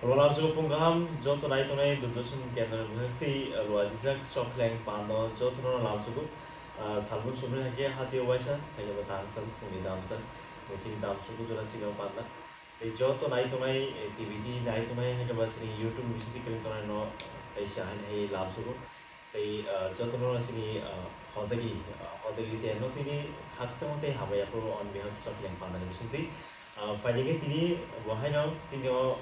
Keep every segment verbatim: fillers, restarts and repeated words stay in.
Lamsugo pung kaham, joto nai tongnai Doordarshan kendro ni bwkhak twi luajijak Chokhleng pando jotono lamsugo. Ah, salbon suboni hakhe hatio waisa, sailabo tangsa phungni damsa, chini damsugo jora sini o panda. Tei joto nai tongnai, eh, T V di nai tongnai, hakhe ba chini YouTube ni bisingtwi kwrwi tongnai no, tei se haino hai lamsugo. Tei, ah, jotono chini, ah, hojagri, ah, hojagri tei no tini khakchangma tei hambai yaphuru on behalf of Chokhleng panda ni bisingtwi. Ah, phaidi khe tini bo haino chini o,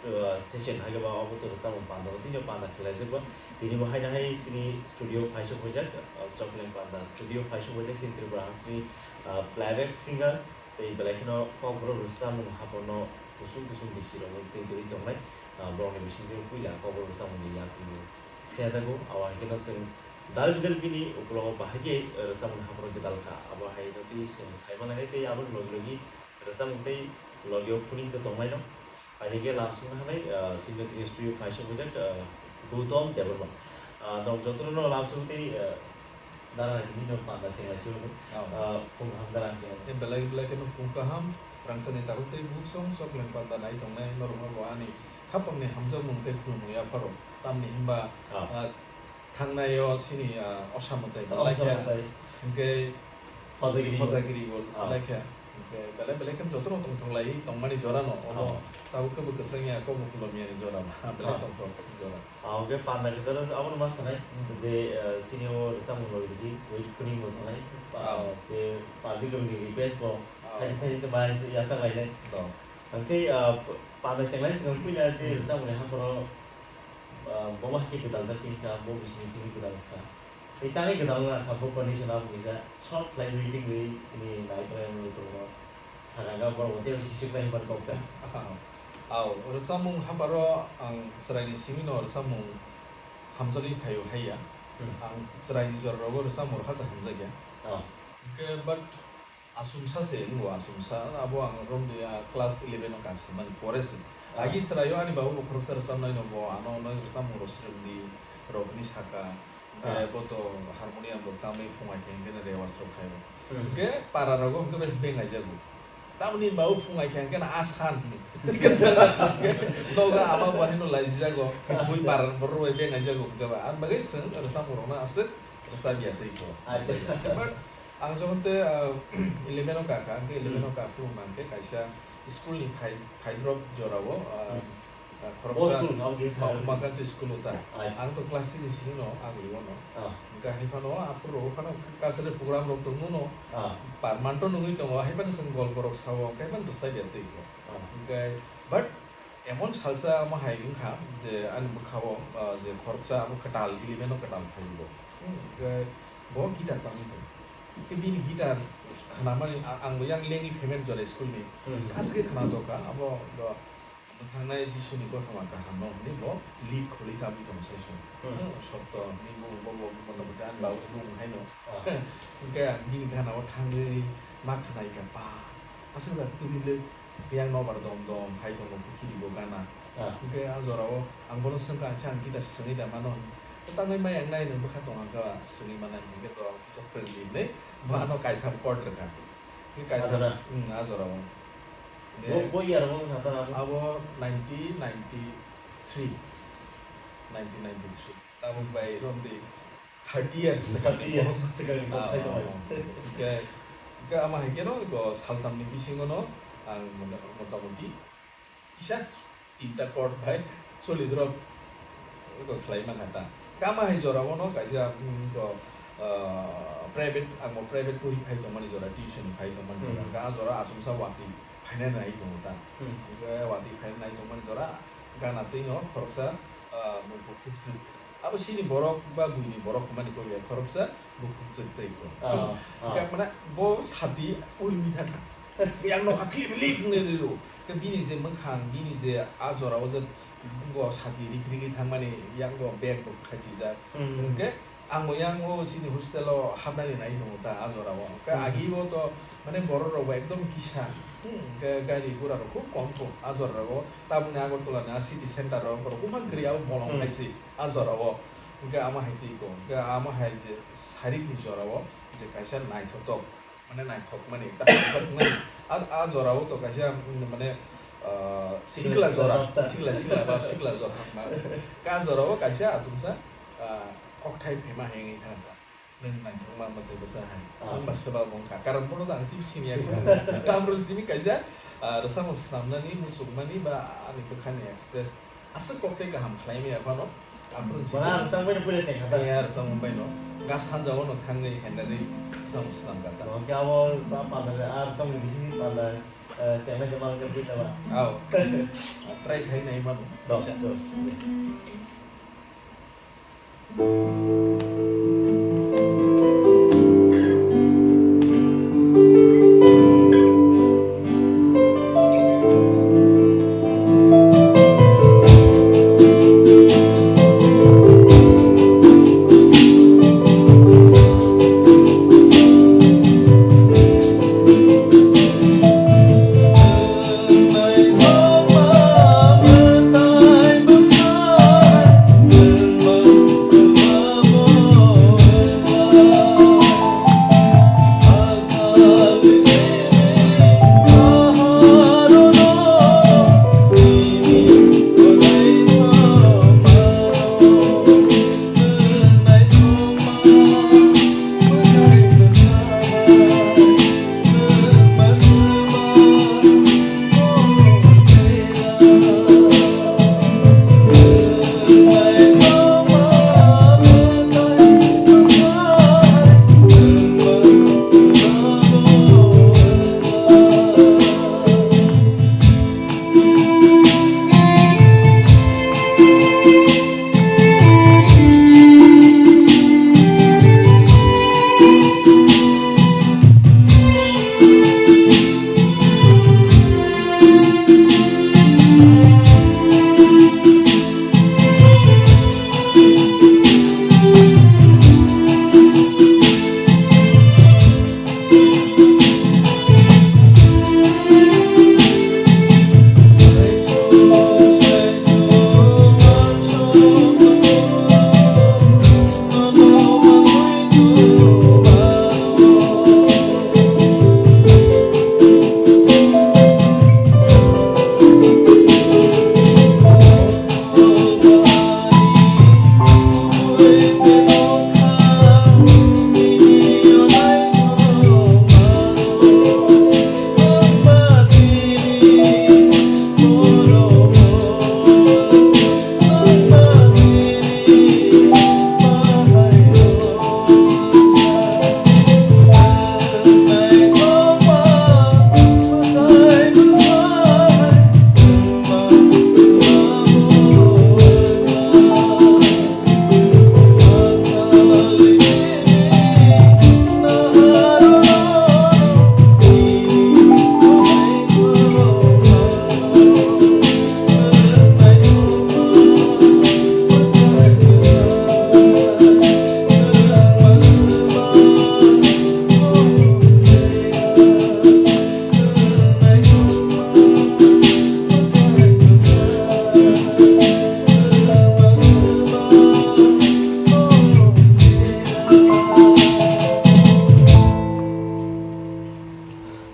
ah, session hakhe ba obo to rwchapmung panda o tini o panda khlaijak ba. Tini bo haino hai chini studio phaisok wijak, ah, Chokhleng panda studio phaisok wijak chini Tripura hasteni, ah, playback singer. Tei belai kheno kokborok rwchapmung haphano kusung kusung bisi rok twi twi tongnai. Ah, borokni bisingtwi puila kokborok rwchapmungni yakungni sejago. Abo hai kheno chwng dal bidal bini ukologo bahai khe rwchapmungni haphano gwdal kha. Abo hai no twi chwng sai manai tei aboni logi logi rwchapmung tei logi o phuning tonglaino. Phaidi khe lamsukna hanai, ah, chini tini studio phaisok wijak, ah, Gautam Debbarma. Ah, nok jotono no lamsuk tei, ah, dara hinwi no panda chenglai se hwnwi. Oh. Ah, phung ham dara hinwi. Tei belai belai kheno phung kaham, rangchakni takhuk tei buksong Chokhleng panda nai tongnai norokno bo ani khapangni hamjakmung tei khulumung yapharo. Tamni hwnba, ah, ah, thangnai-o chini, ah, osa mwtai bo laikha. Osa mwtai. Hwnkhe hojagri. Hojagri bo laikha. Hwnkhe belai belai khe jotono tongthok lai tongmani jorano. Obo tabuk khe bo kwchang ya, kok bo khulum yani jora ba. Belai tongthok jora. Ah, hwnkhe panda khe jora abono ma sanai je, ah, chini o rwchapmung rok rwdi, wait phuning bo tongnai. Ah, je public rokni request bo thaisi thaisi khe ma yachak lainai. Hwnkhe, ah, panda chenglai chwng puila je rwchapmungni haphano Ah, bo ma hakhe gwdal jak tini kha, bo bisingni simi gwdal kha. Tei tangwi gwdal wngna kha, bo condition abo kisa short khlai wngwi tongwi sini nai tongnai wngwi tongo. Sakha kha borok bo tei sisip nai hwnba kok kha. Aw, rwchapmung hapharo ang chwraini simi no rwchapmung hamjagwi phaio haiya. Hmm. Ang chwraini jora rogo rwchapmung rwkha se hamjakya. Oh. Hwnkhe but Achomsa se wngo, achomsa. Abo ang romdi, ah, class eleven o kaisa mani pore se. Ah. Agi chwraio ani babu bo khoroksa rwchapnai no, bo ano ono rwchapmung rok swrwngdi rok hinwi saka. Hwnkhe bo to harmonium rok tamwi phungai khe hwnkhe no rewas rok khai rok. Hmm. Hwnkhe para rogo hwnkhe bes beng aijago. Tamoni babu phungai khe hwnkhe no a san hwnwi. Nogo ama bo haino laijijago. Mui para borok rok bai beng aijago hwnkhe ba. Ang bagwi chwng rwchapmung rok no aswk rwchapya tei ko. Acha. But Ang jokhon te, ah, eleven o kakha, ang khe eleven o kaphuru hwnkhe kaisa school ni phai, phaidrop jorao, ah, ah, khoroksa Bo school, ang khe Umakanti school o ta. Acha. Ang to class three ni simi no, ang libo no. Ah. Hwnkhe hai phano, aphuru rok phano cultural program rok tongmo no, ah, par manto nungwi tongo, hai phano chwng golpo rok sao, hwnkhe hai phano rwchapya tei ko. Ah. Hwnkhe, but Emon salsa omo hai wngkha je ani bwkhao, ah, je khoroksa abo kwtal, eleven o kwtal phaibo. Hmm, hwnkhe bo guitar tamwi tong. Hwnkhe bini guitar khnamani, a-, angbo yang lengwi phaimani jora school ni. Hmm. Aswk khe khna tongkha, abo bo mwthangnai Jisuni kothoma kaham no hwnwi bo lead khwlwi tamwi tongo saichung. Hmm. Hmm, sotto hwnwi bo, bo, bo, bo, bo, ani babu bung haino. Ah. Hwnkhe ang bini gana o thangwi ma khnaikha, ba, aswk da twrwi lwk. Yang nobar dom dom hai tongo, kuchuri bo gana. Ah. Hwnkhe a jorao ang bono swngkha, "Acha, ang guitar swrwngwi da mano?" Tangnai maya wngnai, nwng bwkha tong hwnkha, swrwngwi manai, hwnkhe to ang kisa friendly hinwi, hmm, bono kaitham chord rwkha. Hwnkhe kaitham, ah, jora? Hmm, a jorao. Bo, bo year bo wngkha ta abo? Abo nineteen ninety-three, nineteen ninety-three. Tabuk bai romdi thirty years. Thirty years swkangni kok sai tongo. Ah, hwnkhe, hwnkhe ama hai kheno iko saltamni bisingono ang mota-, motamoti kisa tinta chord bai choli drop iko khlai mankha ta. Khe ama hai jorao no kaisa, mm, iko, ah, private, ang bo private pori phai tongmani jora, tuition phai tongmani jora. Hmm. Hwnkhe a jora achomsa watwi phainai nai tongo ta. Hmm. Hwnkhe watwi phainai nai tongmani jora gana twi no khoroksa, ah, mung bukhuk jwk. Abo chini borok ba buini borok hwnmani kok ya, khoroksa bukhuk jwk tei ko. Ah, ah. Hwnkhe mane bo sati uri mi thangkha. Yang nokha khli bili wngnai rw. Khe bini je mwkhang, bini je a jorao je bo sati rik rigwi thangmani, yang bo bag bo khaisijak. Hmm. Hwnkhe ang bo yang o chini hostel o hapnani nai tongo ta a jorao. Hwnkhe, hmm, agi bo to mane borok rok bo ekdom kisa. Hmm, hwnkhe gari gura rok khub kom kho a jorao. Tabukni Agartala ni a city center o borok buphang kwrwi abo bolong, hmm, hai se. A jorao, hwnkhe ama hai twi ko, hwnkhe ama hai je sarikni jorao je kaisa naithotok, mane naithokmani, ta naithokmani, a, a jorao to kaisa, mm, mane, Ah, sikla jora, sikla, sikla, bab sikla jora. Ka jora o kaisa asumsa, ah, kokthai phema hengwi thang ta. Nwng naithok ma mwtai bwsa hai. Ah. Nwng ba swbak wng kha. Karon bono ang simi sini ya. Tamrul simi kaisa, ah, rwchapmung swnamnani, muchungmani ba ani bwkhani express aswk kok tei kaham khlai maya phano. Aphuru Bono simi. Rwchapmung bai no pura se kha ta. Eh, rwchapmung bai no. Ga sanja o no thangwi henani rwchapmung swnam kha ta. Oke, abo ba panda, ah, rwchapmung bisi panda, eh, chengna jema ke buita ba. Aw. Try khai nai mano. Dok, dok.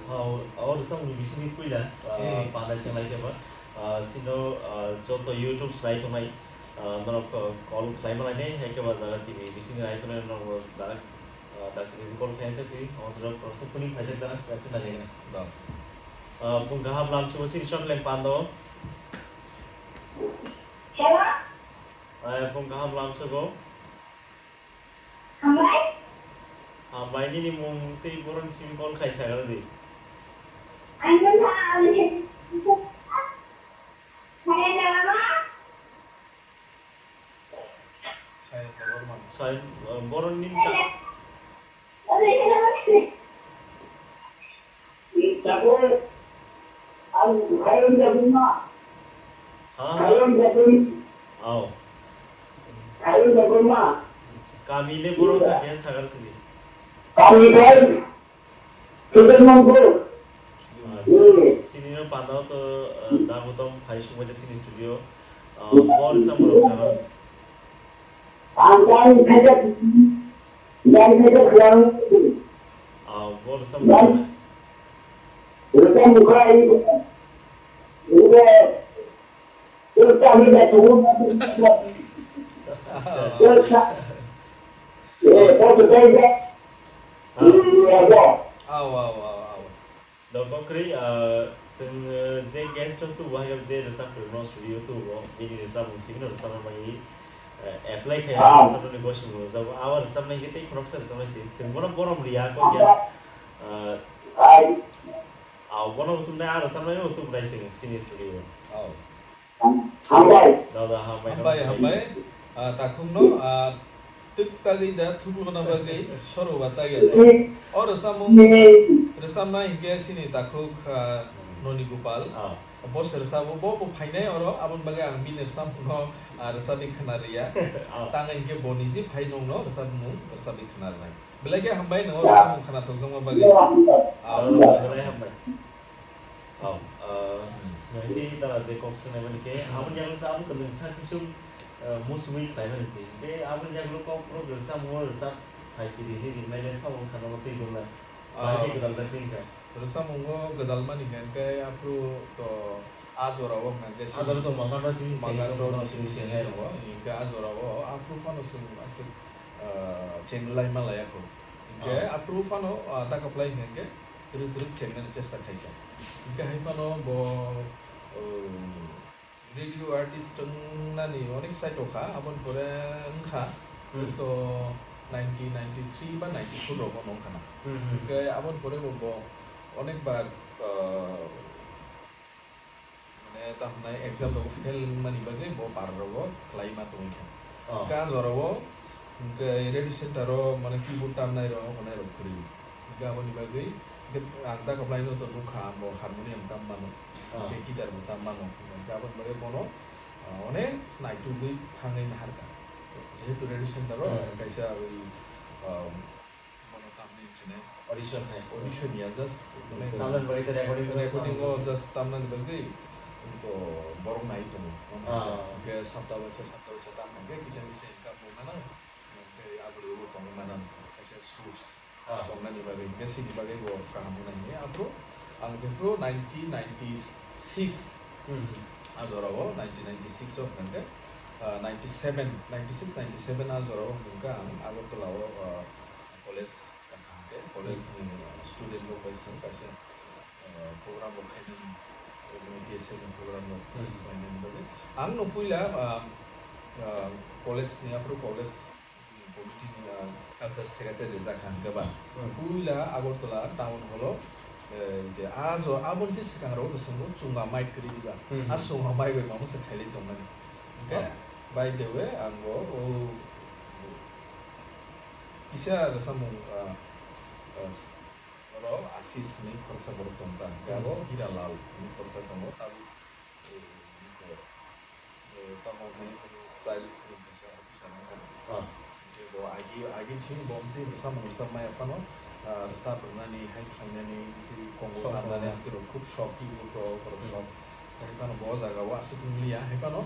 Hao, abo rwchapmung ni bisingtwi puila, ah, Eh. Panda chenglai khe ba, ah, chino, ah, joto YouTube nai tongnai, ah, norok, ah, call khlai malai nai, hai khe ba jaga T V bisingni nai tongnai norok bo direct, ah, Doctor Rizal call khlai jak twi, omo chwrok professor kuning khlai jak direct, kaisa nai lekha. Da. Ah, bung kaham lam subo chini channel leng pando. Hello? Ah, bung kaham lam subo. Hambai? Hambai, nini mung tei borokni simi call khai sagra di. Ang wngkha, ang wngkha. Saya nama? Sayang Debbarma. Sayang, eh, borokni ta- Saya nama? Tabuk ang Khaiyang Debbarma. Ha? Khaiyang Debbarma. Ao. Khaiyang Debbarma. Kami le borok kha khe sagar sini. Kami khai Sudan Mangkuk. Acha. Hmm. Sini no pandao to, eh, Dagotom phai sumai sini studio. Eh, bor samung rok jaga. Ang kami khai Yang saya bilang, ah, bo rwchapmung. Rwchapmung kha, Aw, aw, aw, aw. Dok kwrwi, ah, chwng, eh, je guest rok tubu, hai je rwchap rwno studio tubu, bini rwchapmung chini rwchapna bagwi, eh, apply khai rwchapmani bosong rwjago. Abo rwchapnai khe tei khoroksa rwchapnai se. Chwng bono borom riya kok ya. Ah, aw, bono utum nai, ah, rwchapnai utum nai chwng chini studio. Aw. Hambai. Dada, hambai, hambai, hambai. Hambai. Ah, takhukno, ah, twk tagwi da thukluno bagwi soro ba tagya. O rwchapmung, rwchapnai hinkhe chini takhuk, ah, Noni Gopal. Ah. Bo se rwchabo, bo bo phainai oro, aboni bagwi ang bini rwchapmungno, ah, rwchapwi khna rwya. Ah. Tang hinkhe bo niji phai nongno rwchapmung rwchapwi khna rwnai. Belai khe hambai, nwngo rwchapmung khna tongjakma bagwi. Ah, belai hambai. Oh, uh, nai tei da je kok swngnai mani khe, aboni yago ta abo kwlwng sak sisung, uh, musumui khlai mani se. Tei aboni yago kok rok rwchapmung rwchap phai sidi hinwi nainai samung khana bo twi dong na. Ah. Bahai khe gwdal jak twi kha. Rwchapmungo gwdal mani khe, hwnkhe aphuru to a jora o hwnkhe sini. A jora to Mangalrok sini sini Mangalrok tongo, sini sini sini hai. Tongo. Hwnkhe a jora o aphuru phano chwng aswk, ah, chenglai ma laiya kho. Hwnkhe ah, aphuru phano, ah, ta kwplai hwnkhe twrwk twrwk chengnani chesta khai kha. Hwnkhe hai phano bo, um, radio artist wngnani onek side o kha, aboni pore wngkha hmm, to nineteen ninety-three ba ninety-four rogo wngkha na. Hmm, hmm. Hwnkhe aboni pore bo, bo onek bar, uh, mane, tamo hwnai exam rogo fail wngmani bagwi bo para rogo kwlai ma tongwi kha. Oh. Hwnkhe a jora o, hwnkhe radio center o, mane, keyboard tamnai rok, hwnai rok kwrwi. Hwnkhe aboni bagwi, hwnkhe ang ta kwplai no to nukha, ang bo harmonium tam mano, oh, hwnkhe guitar bo tam mano. Hwnkhe aboni bagwi bono, ah, onek naitugwi thangwi naharkha. Jehetu radio center o, hmm, kaisa oi, ah, Bono tamni hinwi audition hai. Audition ya, just mane tamni bagwi recording, recording o just tamnani bagwi, to borok nai tongo. Ah. Hwnkhe sapta waisa, sapta waisa tamna hwnkhe kisa kisa income bo mano. Hwnkhe aboni ulo tongwi mano kaisa source. Ah. Tongnani bagwi, hwnkhe sini bagwi bo kaham wngnai hinwi. Aphuru ang jephuru nineteen ninety-six, hmm, a jora o, nineteen ninety-six o hwnkhe, ah, ninety-seven, ninety-six, ninety-seven a jora o hwnkhe ang Agartala o, ah, college kaham khe, college ni student rok bai se kaisa, ah, program rok khainani, B S F ni program rok, hmm, khainani bagwi. Ang no puila, ah, ah, college ni, aphuru college ni committee ni, ah, culture secretary rijak kha hwnkhe ba. Hmm. Puila Agartala town hall o, eh, je a jo, aboni se swkang rok bo chwngno chunga mic kwrwi diba. Hmm. A chunga mic bai mamo se khailai tongmani. Hwnkhe, ah, by the way, ang bo, o, Kisa rwchapmung, ah, ah, oro Ashish hinwi khoroksa borok tong kha. Hwnkhe abo Hiralal hinwi khoroksa tongo. Tabuk, eh, eh, tamo hinwi child kaisa officer wngkha. Ah. Hwnkhe bo agi, agi simi bo amtwi rwchapmung rwchap maya phano, ah, rwchap rwnani, hai khlainani, amtwi kongo narnani, amtwi rok khub sok, keyboard rok, borok sok. Hai phano bo o jaga o aswk wng liya, hai phano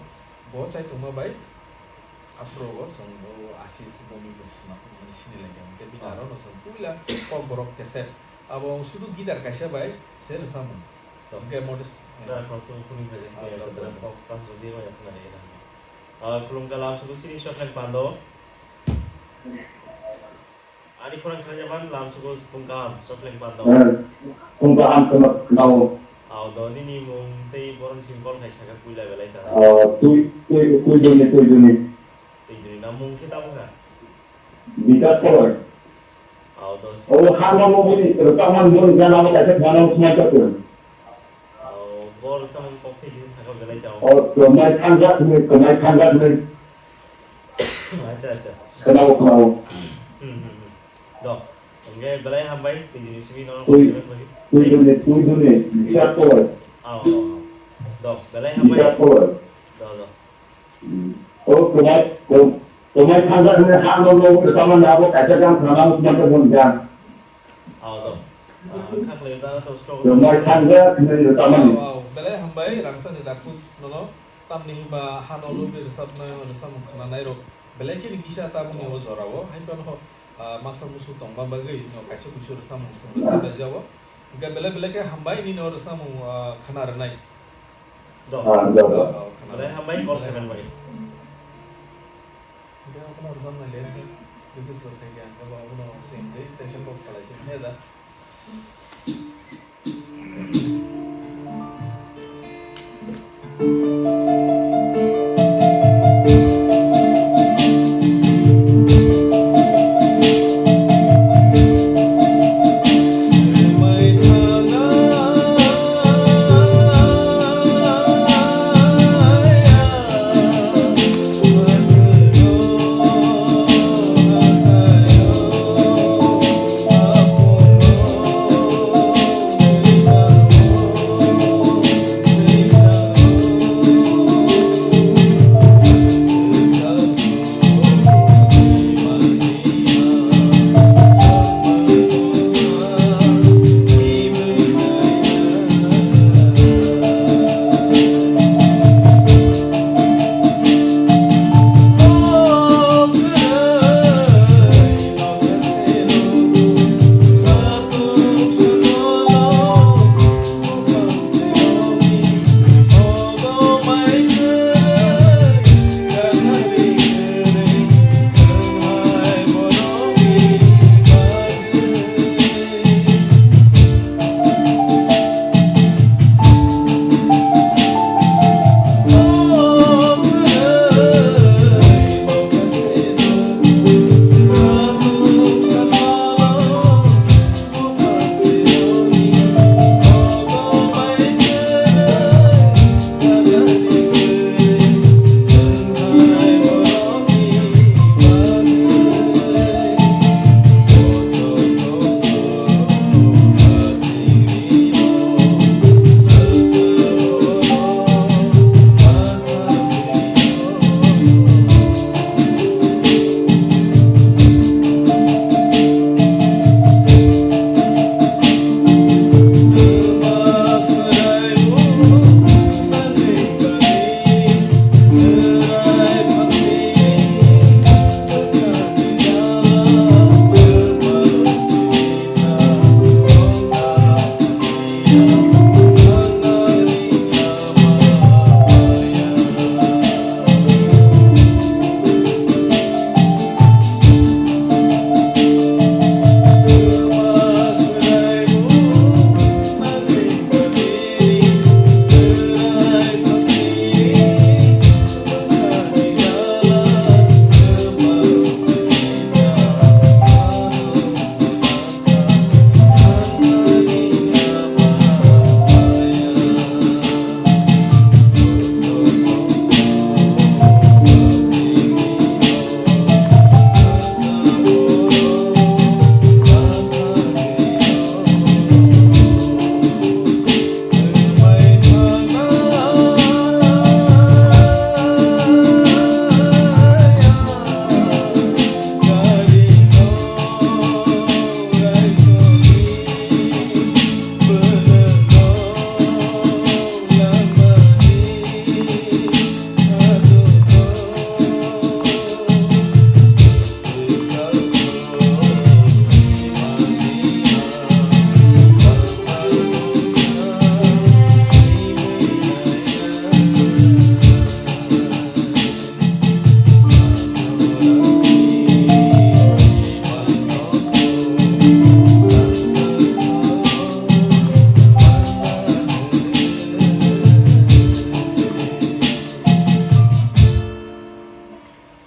bo chai tongma bai. Aphuru o chwng o Ashish Bhowmic bai swnam, mane sini lai kha. Hwnkhe bini aro no chwng puila Kokborok cassette. Abo sudu guitar kaisa bai se rwchapmung. Hwnkhe modest. Ah, khulumkha lam suku sini Sothleng Pando. Ani khorang khalaijak man lam sugo phung kaham, Sothleng Pando. Eh, phung kaham kheno khwnao. Ao do, nini mung tei borok simi call khai saka puila belai sana. Ah, twi, twi, twi duni, twi duni. Twi duni, na mung khe tamo kha? Bikas Koloi. Ao do. O, hano mo bini, rwchapmani mung jana mo kaisa khwnao sumai tokyo. Ao, bor samung kok thai kisa sakha belai jao. O, kwmai thangjak hinwi, kwmai thangjak hinwi. Acha, acha. Khwnao, khwnao. Hmm, hmm, hmm. Do. Hwnkhe belai hambai, tini simi no. Twi, twi duni, twi duni, bichar kor. Ao, ao, ao. Do, belai hambai. Bichar kor. Do, do. Hmm. O, kwmai, kwmai thangjak hinwi ha no, no, kwchama na bo kaisa jang khwnao sumai tokyo jang. Ao, do. Ah, kha khlai da to struggle. Kwmai thangjak hinwi rwchapmani. Ao, ao, belai hambai, rangchakni dakhuk nono. Tamni hinba hano lubui rwchapnai, rwchapmung khwnanai rok belai kheno kisa tabukni o jora o. Hai phano, ah, masa musu tongma bagwi no kaisa kuisu rwchapmung chwng rwchap laijao. Hwnkhe belai belai khe hambai nini o rwchapmung, ah, khwna rwnai. Ah, jao, jao. Belai hambai, call khaimani bagwi. Hwnkhe abono rwchapnai le, request bo khaikha, hwnkhe bo abono sengwi tension box salai se, hwnwi da.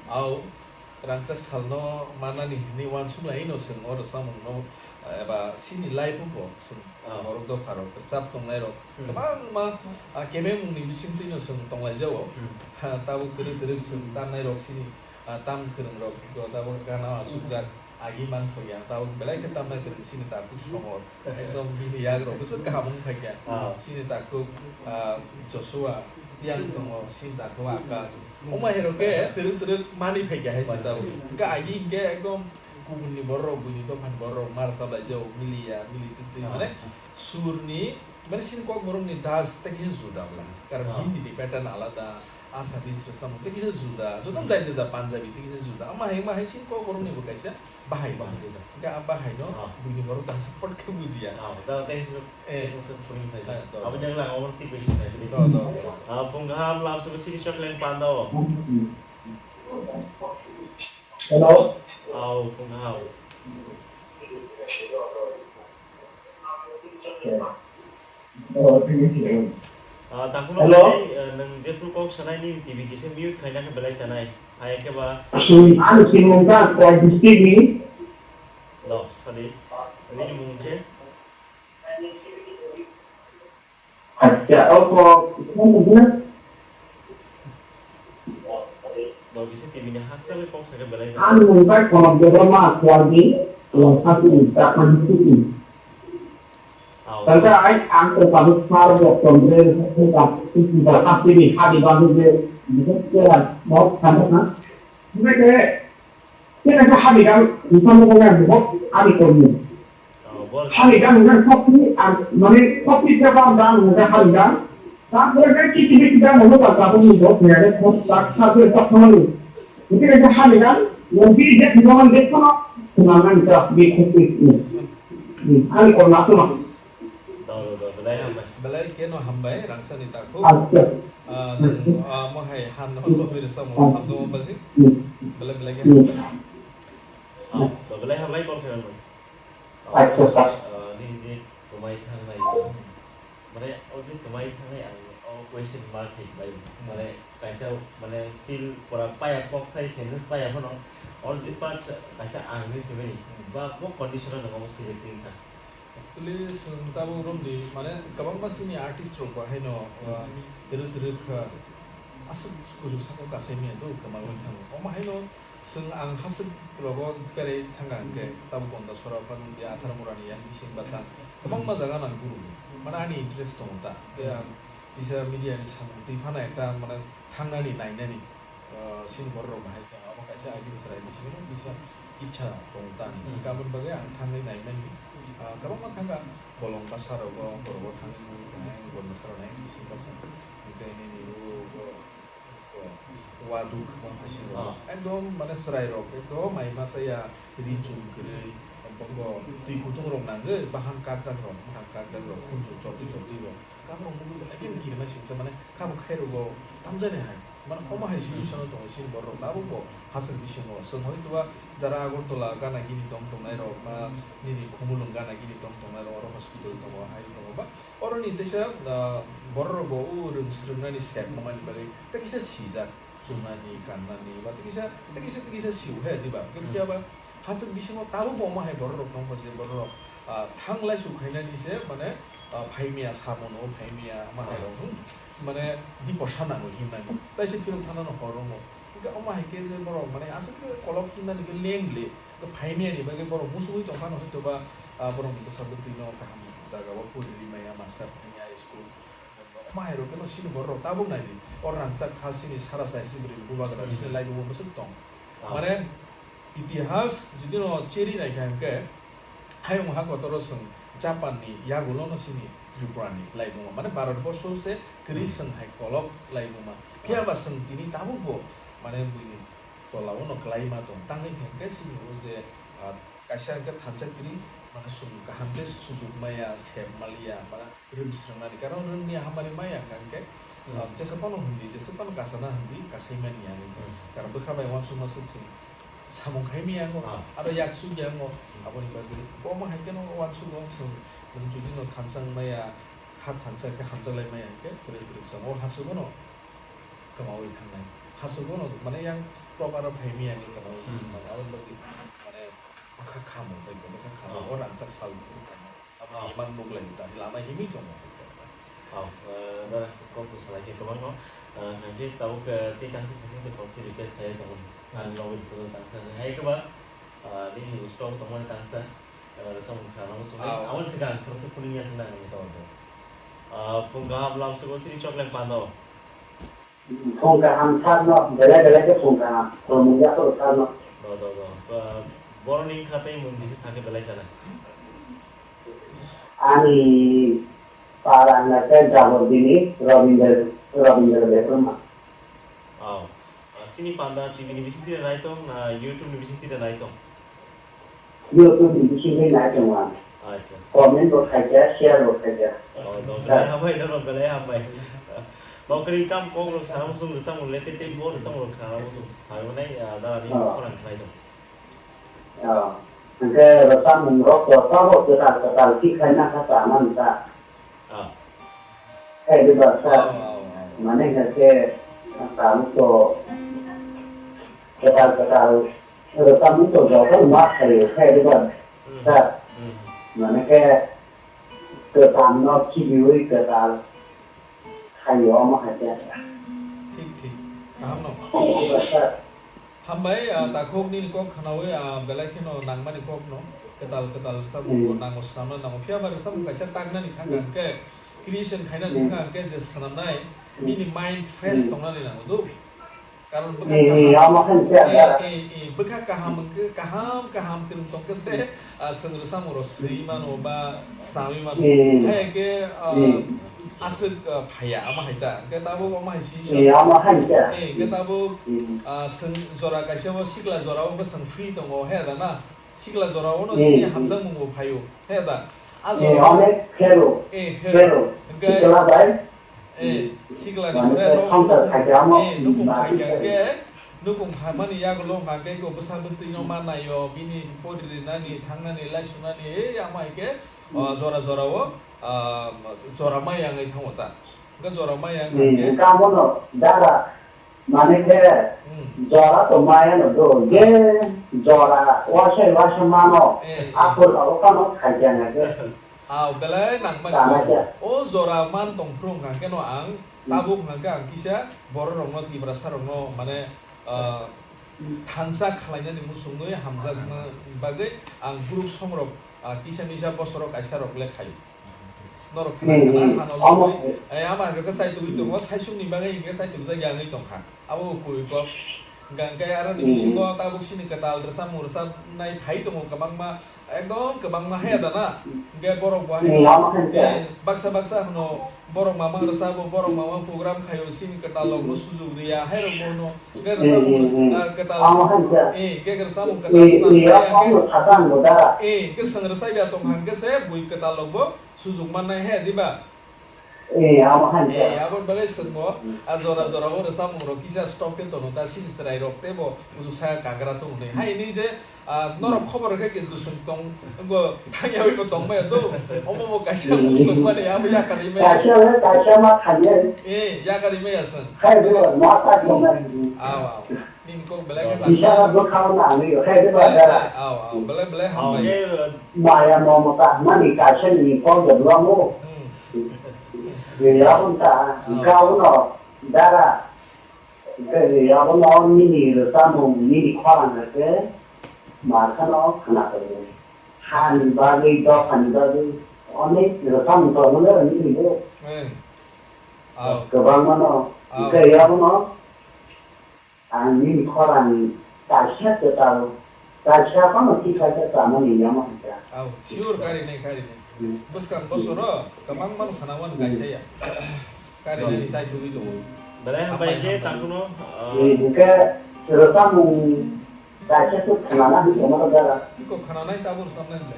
Au, rangchak salno manani hwnwi uansuk laino chwng o rwchapmungno, eba chini life-o bo chwng, chwng Ah. norok dopharok rwchap tongnairok Hmm. kwbangma, ah, kebengmungni bisingtwino chwng tonglaijao. Hmm. Ha, tabuk twrwk twrwk chwng tamnairok chini, ah, tam kwrwngrok tabuk gana asukjak. Agi mankha ya, tabuk belai khe tamna kwrwng chini takhuk Somor. Ekdom bini yagrok bwswk kaham wng phaikha. Ah. Chini takhuk, ah, Joshua, tiyang tongo, chini takhuk Akash. Omo hai rok khe twrwk twrwk mani phaikha hai se tabuk. Hwnkhe agi hinkhe ekdom kubunni bororok, buini dophani bororok mar chaplaijao, miliya, mili twtwi, ah, mane surni, mane chini kokborokni dance tei kisa juda bwla. Karon, ah, Hindi ni pattern alada, Assamese rwchapmung tei kisa juda, jotono jai jai Punjabi tei kisa juda. Ama hai, ama hai sini kok borokni bo kaisa bahai tong. Bahai. Hingke a bahai no Ah. buini borok tang support khe bujiya. Ah, da, thank you, sir. Eh. Thank you, sir, for your time. Eh, do, Aboni do. Ang lang, aboni twi besi khai. Do, do, do. Ah, phung kaham, lab sabo sini chocolate panda o. Hello. Au, phung kaham. Ah, takhuk Hello? Tei, ah, nwng jephru kok sanai nini T V kisa mute khaina khe belai sanai. Hai khe ba Hmm, ani simung kha Koyat district ni. Lo, sadi. Nini mung khe? Acha, oko. Lo, kisa T V ni hakchal kok sakhe belai sanai. Ani mung kha Koyat Debbarma, Koyat ni, Koyat ni, Koyat ni. Tangka ai ang ko kami sar bo kondre ko ka ko ka hapini hadi bahu je bisa kira mau kana na. Mereka kira ke hadi kan bisa mau kan buat hadi kondre. Hadi kan kan kopi mane kopi ke bang dan muda hadi kan. Tampore ke kiti kiti kan mau tak tak mau buat ya deh kok tak satu tak mau. Mungkin ke hadi kan mungkin dia bilangan dia kok semangat kita di kopi ini. Hmm, ani korna tu mah. Do, do, do, belai hambai. Belai keno hambai, rangchakni takhuk. Acha. Ah, nwng, ah, mohai han no lobi rwchapmung hamjakma bagwi. Hmm. Belai, belai khe Hmm. hambai. Ah, do, belai hambai, kok khe hambai. Ah, Acha, sir. Ah, nini je kwmai thangnai. Mane, o je kwmai thangnai ang o question mark hai bai. Hmm. Mane, kaisa, mane, feel pura paya kok thai sentence paya phano. O je part kaisa ang ni khe bai. Hmm. Ba bo condition no nang o selecting kha. Actually, chwng tabuk romdi, mane, kwbangma chini artist rok bo haino, uh, twrwk twrwk, uh, aswk kuchuk sakao kasai manya do, kwma wngwi thango. Omo haino chwng ang haswk rogo berai thangkha hwnkhe, tabuk Gondasora, Panundia, Atharmurani yang bising basa, kwbangma jaga nang guru. Mane, ani interest tongo ta. Khe ang kisa media ni samung twi phano ekta, mane, thangnani, nainani. Ah, chini borok rok bahai tongo, abo kaisa idea chwrai bisingo kisa icha tongo ta. Hmm. Hingke aboni bagwi ang thangwi naimani, ah, kwbangma thangkha, bolong bwsa rogo, borok o thangwi nugwi kha, ang bol bwsa rok nai bising bwsa, hingke nini o, o, o, waduk ma phasingo. Ah. Ekdom mane chwrai rok, ekdom mai masa ya, ri chum kwrwi, bongo twi kutung rok nangwi, bahan karjak rok, bahan karjak rok, khunju chotwi chotwi rok. Kabrok nugwi belai kheno kirima singsa mane kabo khairokgo tamjani hai. Mane omo hai situation o tongo chini borok tabukbo haswk bisingo. Chwng hoi toba jara Agartala gana gini tong tongnai rok, ba nini Khumulwng gana gini tong tongnai rok, oro hospital tongo, hai tongo ba. Oroni teisa, ah, borok rokbo o rwng swrwngmani sep wngmani bagwi tei kisa sijak. Chumnani, kannani, ba tei kisa, tei kisa, tei kisa siu he, diba? Hwnkhe Hmm. phiya ba, haswk bisingo tabukbo omo hai borok rok tongkha je borok rok, ah, thang lai su khainani se, mane, ah, phaimya, samono phaimya, omo hai rok, Hmm. hmm, mane, dipo sana nangwi himnani. Tai se phirok thana no hor rongo. Hwnkhe omo hai khe je borok, mane, aswk khe kolok himnani khe leng le, phaimya ni bagwi borok musugwi tongphano hoi toba, ah, borok ni bwsa bwtwi no kaham jaga o puri ri maya, master phaimya, school. Omo hai rok khe no chini borok rok tabuk nai di. O rangchak kha chini sara chai si bwrwi ni bubagra chini Hmm. lai bo bwswk tong. Ah. Mane itihas jodi no cheri nai kha hwnkhe hayung ha kotor o chwng Japan ni yagulo no chini Tripura ni lai buma. Mane Bharat borsho se kwrwi Hmm. chwng hai kolok lai buma. Phiya Ah. ba chwng tini tabuk bo mane buini tola o no kwlai ma tong. Tangwi hwnkhe chini o je, ah, kaisa hwnkhe thansa kwrwi mane chwng kaham khe sujuk maya, sep maliya, mane Rwng srwngnani, karon rwngni hamari maya hwnkha hwnkhe, Hmm. ah, jesa phano hwndi, jesa phano kasana hwndi, kasai mani ya hwnkha. Hmm. Karon bwkha bai uansukma swk se samung khai maya wngo, Ah. aro yak suk ya wngo, Hmm. aboni bagwi bo omo hai kheno uansugo, chwng nwng jodi no thansa wng maya, kha thansa khe hamjaklai maya hwnkhe, kwrwi kwrwi chwng o hasugo no kwmaui thangnai. Hasugo no mane yang proper o phai maya hwnkhe kwmaui Hmm. thangnai, aboni bagwi mane bwkha kha mung tei bwkha kha Ah. o rangchak sal bwkha kha. Aboni Ah. imang nuk lai ta, lama himwi tongo. Oh, eh, da, kok to salai khe kwbangno, eh, hwnkhe tabuk, eh, tei tangsa session tei kok se request khai tongo. Ang Hmm. logi salo tangsa hai khe ba, eh, nini stock tongmani tangsa, eh, samung kha nang sung. Ah. Aboni swkang ang tangsa phuning ya swnang nang tongo. Ah, phung kaham lam sugo siri chocolate pando. Phung kaham sakno, belai belai khe phung kaham, tongmung yaphuru sakno. Do, do, do. Ba-, boroni wngkha tei mung kisa sakhe belai sanai. Ani para wngkha khe Jabardini Rabindra, Rabindra Debbarma. Oh. Ah, sini panda T V ni bising tira nai tong, na YouTube ni bising tira nai tong? YouTube ni bising tira nai tong ang. Acha. Comment bo khai kha, share bo khai kha. Oh, to belai hambai, to belai hambai. Bo kri kam kok rok sana musung rwchapmung le te te bo rwchapmung rok khana musung. Sai bo nai, ah, da ni Oh. khorang khlai tong. Oh. Hingke rwchapmung rok to sabo kwtal kwtal khe khaina kha sana nta. Ah. Khe diba sa. Oh, oh, oh. Mane hingke kamu to kwtal kwtal rwchapmung to joto ma khayo khe diba Hmm. sa. Hmm. Mane khe kwtal no khibiwi kwtal khayo omo hai khe. Thik, thik. Kaham no. Diba sa. Hambai, ah, takhuk nini kok khnawi, ah, belai kheno nangmani kok no. Kwtal, kwtal rwchapmung bo Hmm. nango, swnamna nango. Phiya ba rwchapmung kaisa taknani thangkha Hmm. hwnkhe, creation khainani Hmm. thangkha hwnkhe je swnamnai, Hmm. bini mind fresh Hmm. tongnani nango do. Karon bwkha Eh, kaham, eh, omo hai khe eh, da. Eh, eh, bwkha kaham hwnkhe, kaham, kaham kwrwng tongkhe se, ah, chwng rwchapmung rok swi mano ba swnamwi mano. Eh. Hai khe, ah, Eh. aswk, ah, phaiya, omo hai ta. Hwnkhe tabuk omo hai si Eh, omo hai khe. Eh, hwnkhe tabuk, Eh. ah, chwng jora kaisa o sikla jora o bwswng free tongo, he da na? Sikla jora o no Eh. sini hamjakmung bo phaio, he da? A Eh, jora o onek phero. Eh, phero. Phero. Hwnkhe Sikla bai. Eh, sikla ni Mane pore no, songkar khaikhe amo eh, nukung bati khaikhe khai. Hwnkhe, nukung khaimani yagulo hwnkha hwnkhe ko bwsa bwtwi no manayo, bini pori rinani, thangnani, lai sunani, eh, ama hwnkhe, oh, jora jora o, ah, jora maya wngwi thango ta. Hwnkhe jora maya wngkha Hmm, hwnkhe. Hwnkhe amo no dara, mane khe Hmm. jora to maya no do, je jora wasai wasa mano, Eh, eh. Aphuru abo phano khaikhe hwnkhe. Ah, belai nangmani Tama kok. Khe. O jora man tong phuru hwnkha khe no ang Hmm. tabuk hwnkha khe ang kisa borok rokno, Tiprasa rokno mane, ah, Hmm. thansa khwlainani muchungwi hamjakna bagwi ang group song rok, ah, kisa misa bosorok kaisa rok le khaio. Norok Hmm, khna khna hmm. Hano Omo logwi, eh, ama hwnkha khe chaitugwi tongo, saisukni bagwi hwnkhe chaitugjakya wngwi tongkha. Abo kwrwi kok. Hwnkha hwnkhe aroni Hmm. bisingo tabuk sini kwtal rwchapmung rwchapnai phai tongo kwbangma. Ekdom kwbangma he da na. Hwnkhe borok bo hai Hmm, no, omo hai khe. Eh, baksa baksa hwno borok mamang rwchabo, borok mamang program khaio, sini kwtal rokno sujuk riya, hai rok bo hwno. Hwnkhe Hmm, rwchapmung, hmm, hmm. Ah, kwtal, Omo hai khe. Eh, hwnkhe rwchapmung kwtal Eh, swnam eh, khe, omo hwnkhe, sakang bo da. Eh, hwnkhe chwng rwchapya tong kha hwnkhe se bui kwtal rok bo sujuk mannai he, diba? Eh, amo hai khe. Eh, aboni bagwi chwngbo, Hmm. Ah, jora jora o rwchapmung rok kisa stop khe tono, ta sini chwrai rok teibo ujuk saka kagra tongo hwnwi. Hai hwnwi je, ah, norok Hmm. khobor khe kintu chwng tong, wngbo thangyawi bo tong maya do. Omo bo kaisa Hmm. muchung mani, abo yakarwi maya. Kaisa le kaisa ma thangya. Eh, yakarwi maya chwng. Khai bo ma ta tong maya. Aw, aw. Nini kok belai khe Bisala bwkhao nangwi rw khe de Belai, bazar. Belai, aw, aw, belai, belai Aw, hambai. Khe, uh, Maya momo kahmani kaisa ni kok de bwlamo. Hmm. Ni yabon ta, Aw. Gauno, dara. Ni yabon no nini rwchapmung, nini khorang khe, markhano khna tongmani. Hani bagwi, dophani bagwi, onek rwchapmung tongmani nini bo. Eh. Aw. Kwbangmano, Aw. Hwnkhe yabono. Ang nini khorang kaisa kwtal, kaisa phano tikhlai khe chamani yama hwnkha. Aw, sure, karinai, karinai. Hmm. Bwskang bosoro kwbang mano khana wan Hmm. Kaisa ya. Karinani Hmm. Chai tugwi tongo. Belai hambai khe Hambai, hambai. Takhwno, uh, Hmm, hwnkhe rwchapmung kaisa khe khwnana hinwi tongma dara. Iko khwnanai tabuk rwchapnai le.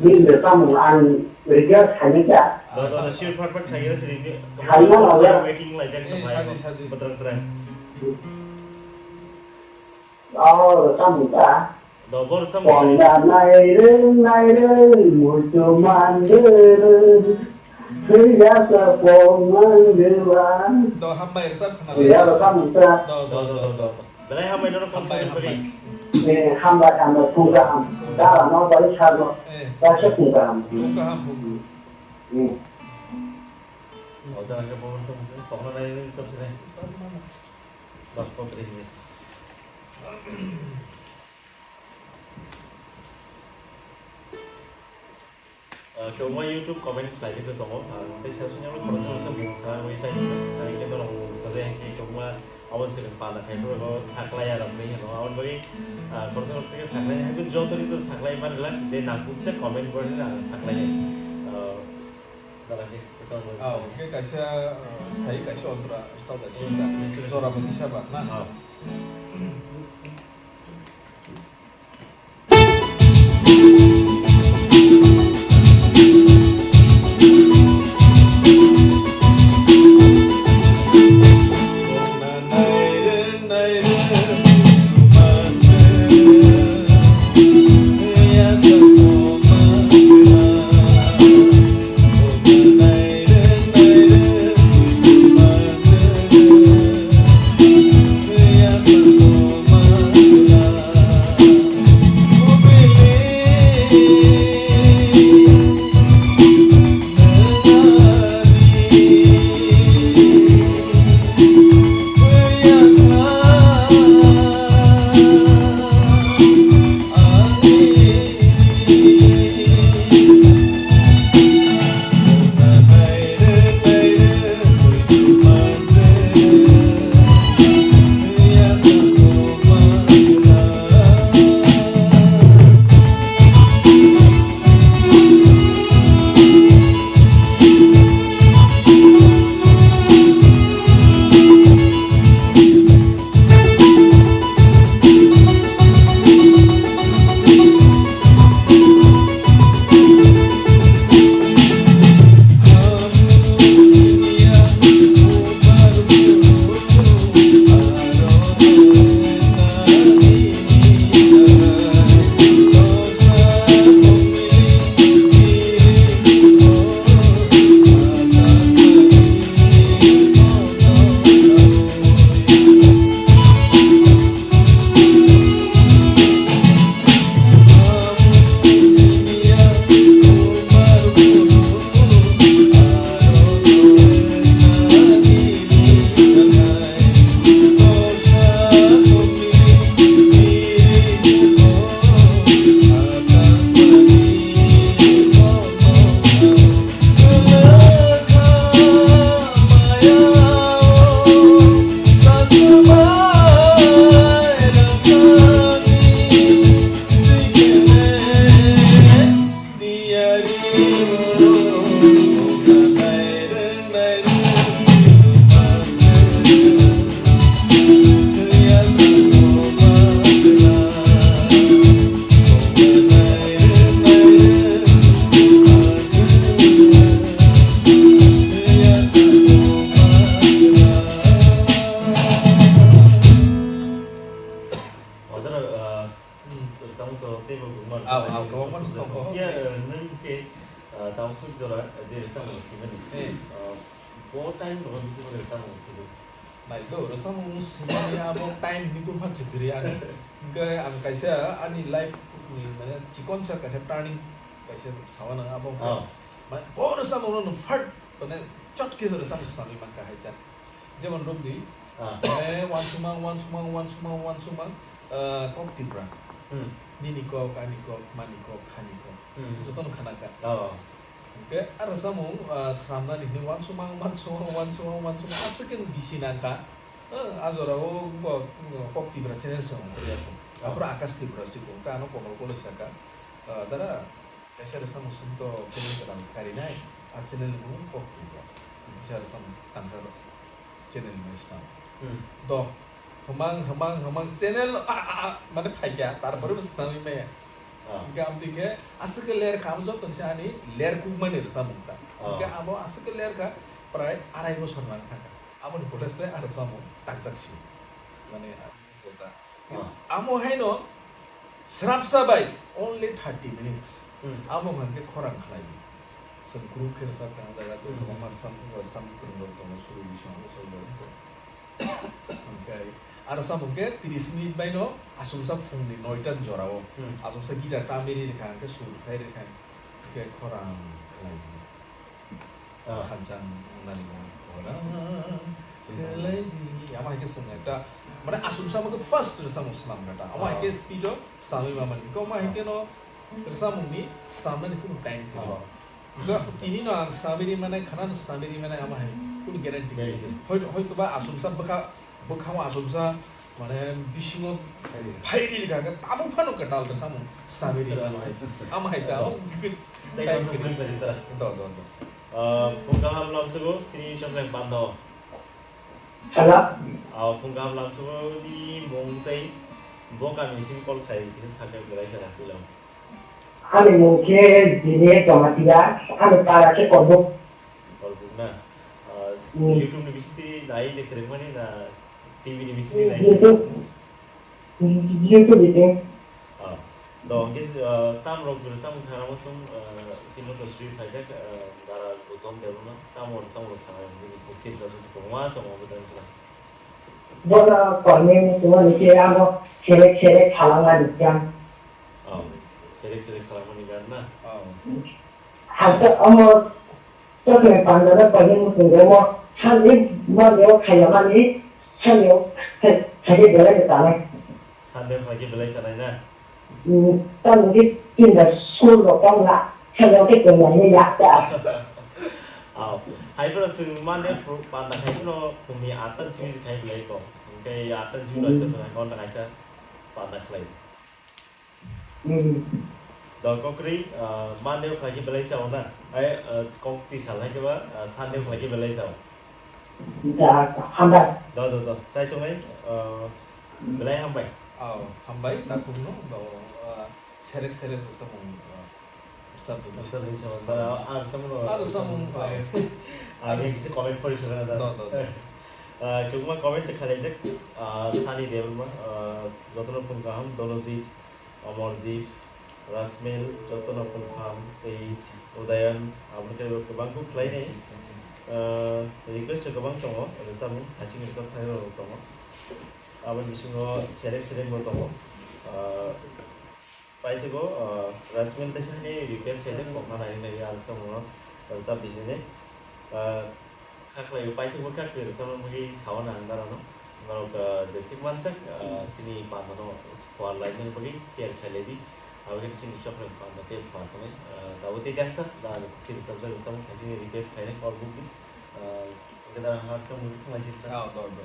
Bini rwchapmung ang rwgya saimanya. Do, do, do, sure, fat, fat, khaina siri di. Khaina wala. Waiting lai jak Eh, tong sadi, sadi. Badrang, badrang. Oh, rwchapmung ta. Do, bo rwchapmung. Pongda nairwng, nairwng, muitu mandirwng. Thwiyasa pong mandirwng. Do, hambai rwchap khna. Ya, rwchapmung ta. Do, do, do, do, do. Belai hambai norok Hambai, kok hambai. Eh, hambai, hambai, phungkha ham. Dara no bai sa no. Eh. Kaisa phungkha ham. Phungkha ham, phungkha. Hmm. O jaga ke bawang sa mungkin, tokna nai ni sab se nai. Sab mana? Bak kok ring ni. Ah, kwbangma YouTube comment khlai khe tongo. Ah, tei sab sini abo khoroksa khoroksa mungsa wi sai, ah, khe norok mungsa de, khe kwbangma aboni swkang panda khai phuru bo saklai ya rok ni hino. Aboni bagwi, ah, khoroksa khoroksa khe saklai ya. Haikhe joto ni to saklai man glak, je nangkuksa comment bo rwna saklai ya. Ah, Ah, hwnkhe kaisa, ah, sai kaisa ontra, sal kaisa jora bwtwi saba, na? Ah. Samung to teibo kwbangma rwchapmani. Kwbangma rwchapmani. Iya, nwng khe, ah, tamsuk jora je rwchapmung swimani. Eh. Ah, bo time no bisi bo rwchapmung swimani. Nai to, rwchapmung swimani abo time hinwi buphang se kwrwi ani. Hwnkhe ang kaisa ani life ni, mane, chikonsa kaisa turning kaisa sawi nang abo. Ah. Mane, bo rwchapmung no nwng first, mane, chot khe rwchapmung swimani mankha hai ta. Jemon romdi, ah, eh, uansukmang, uansukmang, uansukmang, uansukmang, eh, kok Tripura. Hmm. Nini kok, ani kok, mani kok, khani kok. Hmm. Jotono khana kha. Oh. Hwnkhe aro samung, ah, swnamnani hwnwi uansukmang, uansukmang, uansukmang, uansukmang, aswk khe bisi nang kha. Eh, a jorao bo, mm, kok Tripura channel se ongkha ya kho. Oh. Aphuru Akash Tripura se kho, hwnkhe ano Komal Koloi saka, ah, dara, kaisa rwchapmung song to channel kwtal karinai, a channel ni bumung kok Tripura. Kaisa rwchapmung tangsa rok channel ni swnam. Hmm. Do, hwmang, hwmang, hwmang channel, ah, ah, ah, mane phaikha, tarpore bo swnamwi maya. Ah. Hwnkhe amtwi khe aswk khe ler kha, amo joto ni se ani ler kukmani rwchapmung ta. Ah. Hwnkhe abo aswk khe ler kha, prai arai bosor nang thang kha. Aboni pore se a rwchapmung takjak sio. Mane, ah, kota. Ah. Amo haino srapsa bai only thirty minutes. Hmm. Amo hwnkhe khorang khlai di. Chwng group khe rwchap kha, jaga tei Hmm. kwbangma rwchap, rwchap kwrwng rok tongo, suru bising abo soi rok. Hwnkhe aro samung khe tris minute bai no achomsa phungni noita ni jorao. Hmm. Achomsa guitar tamwi ri rwkha, hwnkhe sur phai rwkha, hwnkhe khorang khlai di. Ah. Khanchang nani bo khorang khlai di. Ama hai khe chwng ekta, mane, achomsa ma khe first rwchapmung swnam kha ta. Ama hai khe Ah. speed o swnamwi ma mani. Kok ma hai khe no rwchapmung ni swnamnani kunu time khe. Ah. Ga, tini no ang swnamwi ri manai, khana no swnamwi ri manai, ama hai kunu guarantee. Guarantee. Hoi, hoi to ba achomsa bwkha, bwkha o achomsa, mane, bisingo Phairi. Phairi rwkha khe, tabuk phano kwtal rwchapmung swnamwi ri mano hai. Ama hai ta, Oh. Tei time khe. Do, do, do. Ah, phung kaham lamsogo sini Chokleng Panda o. Hello? Ah, phung kaham lamsogo ni mung tei bo kami sini call khai kisa sakhe belai khe rakhwi lang. Ani mung khe Jine Jamatia, ani para khe Korbuk. Korbuk na? Ah, Hmm. YouTube ni bisingtwi nai de kwrwngmani na T V ni bisingtwi nai? YouTube. Jio to biting. Ah, do, hingke, ah, tam rok jora samung kharamo song, ah, simo to sri phaijak, ah, dara butom debno, tam rok samung rok kharamo bini bukti jora tongma tongma bo dan jora. Bono koine ni tuma ni ke amo serek serek khalangma ni jam. Ah, serek serek khalangma ni gan na? Ah. Hasta amo Chokle pandana pahin mutungo mo sandi manyo khayamani sanyo khaye belai tanai. Sandi khaye belai sanai na? Tamo di tinda school ro kongla sanyo ke kongla ni yakta. Aw, hai pro sing mane panda khai no kumi atan simi khai belai ko. Hingke atan simi no atan kong ta kaisa panda khlai. Hmm. Do kokri, ah, Monday o khlai khe belai sao na? Ai, ah, kok twi sal hai khe ba, ah, Sunday o khlai khe belai sao? Da, hambai. Do, do, do. Sai tongnai, ah, belai hambai. Oh, hambai, takhuk no, do, ah, serek serek rwchapmung, ah, rwchapdi. Rwchapdi sao, da, ang samung no. Ang samung, ah. Ang kisa comment pori sora da. Do, do, do. Ah, kwbangma comment khlaijak, ah, Sunny Debbarma, ah, jotono phung kaham, Donojit, Amardeep, Rasmil, jotono phung kaham, tei Udayan, aboni khe bo kwbang kuk khlainai. Ah, request rok kwbang tongo, rwchapmung, hasing rwchap thai rok tongo. Aboni bisingo serek serek bo tongo. Ah, paithago, ah, Rasmil teisa ni request khaijak, kokna nai nai, ang samung no rwchap di nini. Ah, Kha khlai o paithak bo kha khe rwchapna bagwi sao na ang darano. Norok, ah, jesik mansak, ah, sini panda no phuar lai nang bagwi share khai lai di. Abo khe sini Chokleng Panda tei phuar sanai. Ah, abo tei khe ang sak da khe rwchapjak rwchapmung khaisini request khainai kor bukdi. Ah, hingke da hak samung khe thang lai di. Ah, do, do.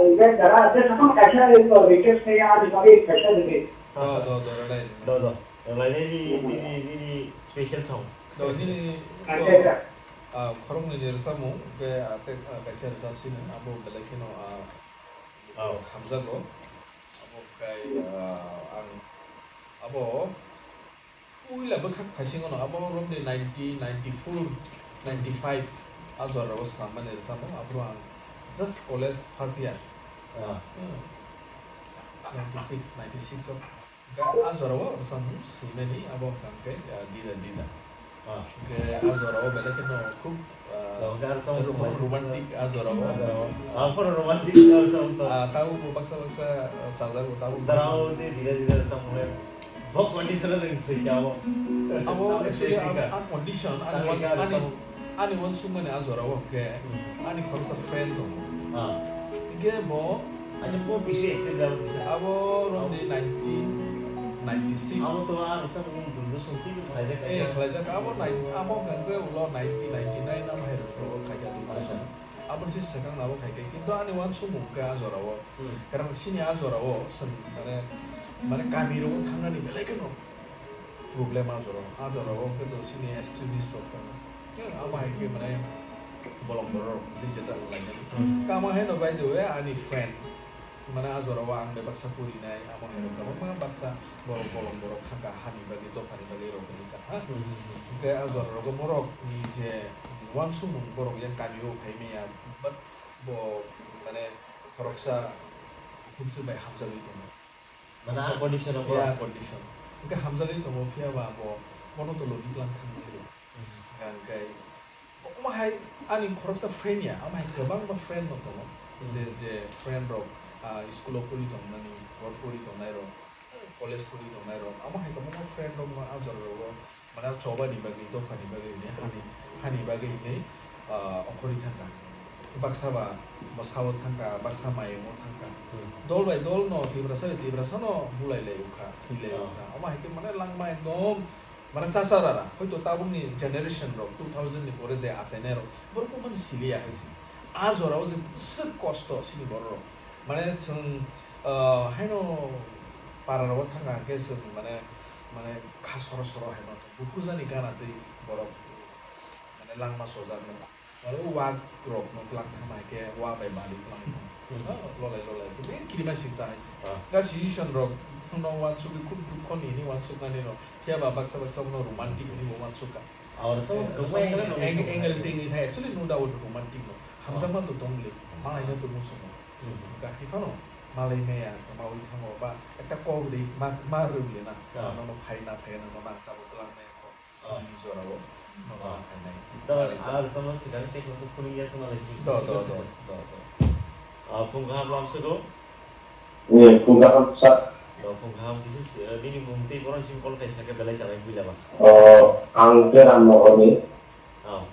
hwnkhe jara je sakhang kaisa request khe ani bagwi kaisa rwdi. Do, do, do, rwlai. Do, do. Rwlainai nini, nini, nini special song. Do, nini, Kaisa, kaisa. Ah, khoroknwi ni rwchapmung, hwnkhe, ah, tei, ah, kaisa rwchap sino, abo belai kheno, ah, Oh. Hamjago. Abo kai, ah, ang, abo puila bwkhak phaisingono, abo romni ninety, ninety-four, ninety-five a jorao swnammani rwchapmung, aphuru ang just college first year. Ah. Hmm. Ninety-six, ninety-six o. Ga-, a jorao rwchapmung swimani abo hwnkha khe, ah, Dida Dida. Ah. Hwnkhe a jorao belai kheno khub, ah, Tamo khe a rwchapmung ro-, romantic a jorao. A jorao. Ah, phano romantic a rwchapmung to. Ah, tabukbo baksa baksa, ah, chajago, tabukbo. Tamo je Dida Dida rwchapmung le bo condition o ring swi khe abo. Abo actually a, a condition, ani wan-, ani, ani wansukmani a jorao hwnkhe, Hmm. ani khoroksa friend tongo. Ah. Hwnkhe bo Acha, bo bisi accident abo kisa. Abo romni nineteen ninety-six. Abo to ang sa mung dulu sunti ko khlaijak Eh, khlaijak. Khlaijak. Abo nai-, abo hwnkhe ulo nineteen ninety-nine abo hai rok khlaijak dulu. Acha. Abo ni se swkang nabo khai khe. Kintu ani wansukmung khe a jorao. Hmm. Karon sini a jorao, swn, mane, mane kami rogo thangnani belai kheno problem a jorao. A jorao khe to sini extremist rok tongo. Khe abo hai khe mane bolong borok rok je jeta lainani. Hmm. Kamo hai no by the way ani friend. Mane a jorao ang de baksa purinai, amo hai rok kwbangma baksa borok bolong borok thangkha hani bagwi dophani bagwi rok hinwi kha ha. Hmm, hmm, hmm. Hwnkhe a jorao borok ni je wansukmung borok yang kami o phai maya, but bo mane khoroksa khumswk bai hamjagwi tongo. Mane a condition o Ya, borok. Condition. Hwnkhe hamjagwi tongo, phiya ba bo bono to logi tlang thang maliya. Mhm. Hwnkhe omo hai ani khoroksa friend ya, omo hai kwbangma friend no tongo. Mhm. Je, je friend rok, ah, school o pori tong mani, road pori tongnai rok, college pori tongnai rok, omo hai kwbangma friend rok no a jora rogo. Mane chobani bagwi, dophani bagwi hwnwi hani, hani bagwi hwnwi, ah, okhorwi thangkha. Baksa ba mwsao thangkha, baksa mayungo thangkha. Hmm. Dol bai dol no, Tiprasa bai Tiprasa no bulai lai ukha, thwi lai Oh. ukha. Omo hai khe mane langma ekdom, mane chachara ra. Hoito tabukni generation rok, two thousand ni pore je achainai rok, borok bo mani siliya hai se. A jorao je bwswk kosto sini borok rok. Mane chwng, ah, haino para rogo thangkha hwnkhe chwng mane, mane kha soro soro haino. Buphurjani gana twi borok, mane, langma chojak no. Aro wak rok no tlang thang hai khe wa bai bari tlang thang. Hmm. Ha, lolai lolai. Khe beng kiri ma sing cha hai se. Ah. Ga situation rok no wansugwi khub dukho ni hini wansuk nani no. Phiya ba baksa baksa no romantic hini bo wansuk ka. Aro so Eh, kwbangma so angle no ang-, tong angle hai. Ting ni thai actually no doubt romantic no. Hamjakma Ah. to tong le. Malai no to muchungo. Hmm. Ga hi phano malai maya kamawi thango ba ekta kok ri ma, ma rwle na. Ah. Ano no phai na phai na no nang tabo tlang maya kho. Ah. Ani jorao, Ah. nono khainai. Tamo, Ari ta. Ar sama sidang tei koso phunukya sama lai si. Do, do, do, do, do. Ah, phung kaham lam sugo? Ye, phung kaham sa. Do, phung kaham kisi si, eh, bini mung tei borok sing call khai sake belai chalai buila ba. Oh, ang ke Ram Nogor ni. Ah.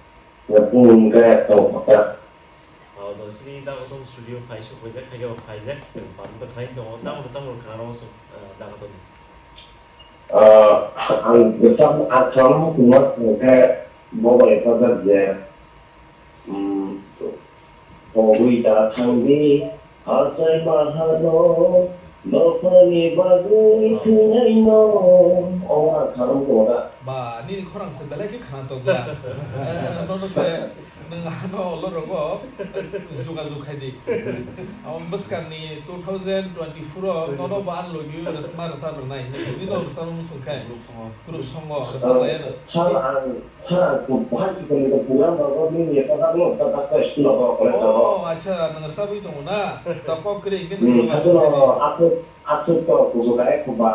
Ye, phung ke tong kota. Oh, do sini da otom studio phai sok bai jak khai ke phai jak. Sing pan to khai to, tamo, tamo khana ro sok, eh, da to. Ah, ang bwsang, ang chwlangma tongma hwnkhe, Bo bai kajak je, um, pogwi da thangdi, achai mahano, dophani bagwi thwinaino. O ang kharang tongda. Ba, nini khorang se belai khe khana tongla. Eh, nono se, nwng ano olo rogo, juga jug khai di. Amo bwskang ni two thousand twenty-four o, nono bo ano logi rwsma rwsa rwnai. Nini no rwsa rwmung sung khai. Group songo rwsa laya no. Sir, ang, sir, ang bahai kiphilwi tong pura, nogo nini yaphang no, ta ta ta school o, college o. Oh, acha, nwng rwsabwi tongo na? To kok kwrwi hwnkhe nwng Hmm, rwsabwi asono, tongo. Aswk, aswk to kuchuk hai kuba.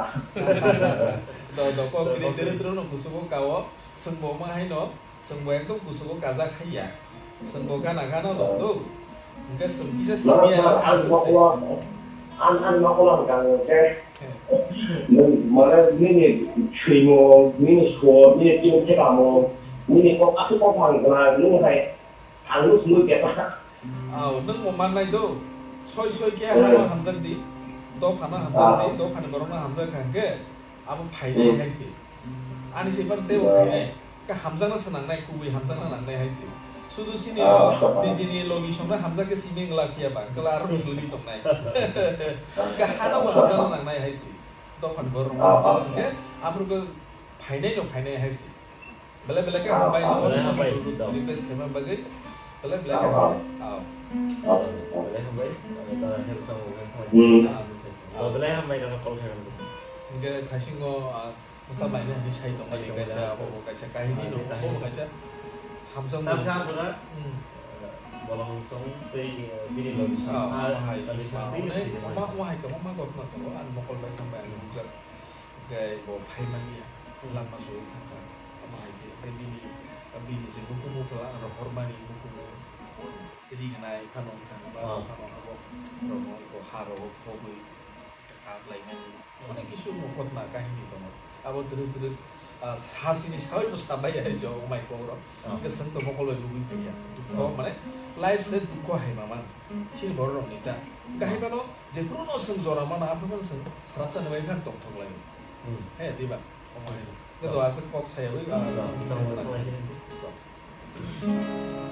To, to kok kwrwi tere tere no kuchugo kao, chwngbo ma hai no, chwngbo ekdom kuchugo kajak hai ya. Chwngbo gana gana no do. Hwnkhe chwng kisa No, simi no, ano ang aswk se. Mokolo, ang, ang mokolo ang kang khe. Nwng mane nini swimo, nini sor, nini tini khe tamo, nini kok aswk kok mang gwnang, nwng hai ang nuk nuk ya ta. Aw, nwng bo mannai do. Soi soi khe hano hamjak di, dophano hamjak di, dophani borokno hamjak kha hwnkhe abo phainai hai se. Ani se bar tebo phainai. Khe hamjakna se nangnai, kubui hamjakna nangnai hai se. Sudu sini nijini logi songno hamjak khe simi wngla phiya ba, hwnkhe aro nukli tongnai. Khe hano bo hamjakna nangnai hai se. Dophani borok rok hwnkhe aphuru khe phainai no phainai hai se. Belai belai khe hambai no, belai hambai. Request khaima bagwi belai belai khe hambai. Aw. Belai hambai. Belai hambai. Belai hambai. Hwnkhe thaisingo, ah, Bwsa maina hinwi sai tongmani kaisa, abo bo kaisa kahini no, abo bo kaisa hamjakmung. Tamkha aswra, hmm, eh, bolong song tei, eh, bini logi song. Ah, ah, omo hai, tani ah, song tei onek, sini omo, omo hai kwbangma ghotna tongo, ang mokol bai thangbai ang nukjak. Hwnkhe bo phaimani ya, hmm, lama soi thangkha, omo hai khe, tei bini, bini je nukhungo kwla rohormani nukhungo, ringnai phano wngkha, ah, phano abo rogo, ha rogo phobwi. Kap laimani, onek kisu no ghotna kahini tongo. Abo twrwk twrwk, ah, sasini sawi bo sabai ya, jo, mai kok rok. Ah. Hwnkhe chwng to mokol bai lugui phaiya. Dukho, ah, mane, life se dukho hai ma man. Hmm. Chini borok rok ni ta. Hmm. Kahai phano, jephuru no chwng jora mano, aphuru phano chwng srapsa ni bai phano tongthok lai. Hmm. He, diba? Omo hai. Khe do aswk kok sayawi, ah, hmm, chwng hmm.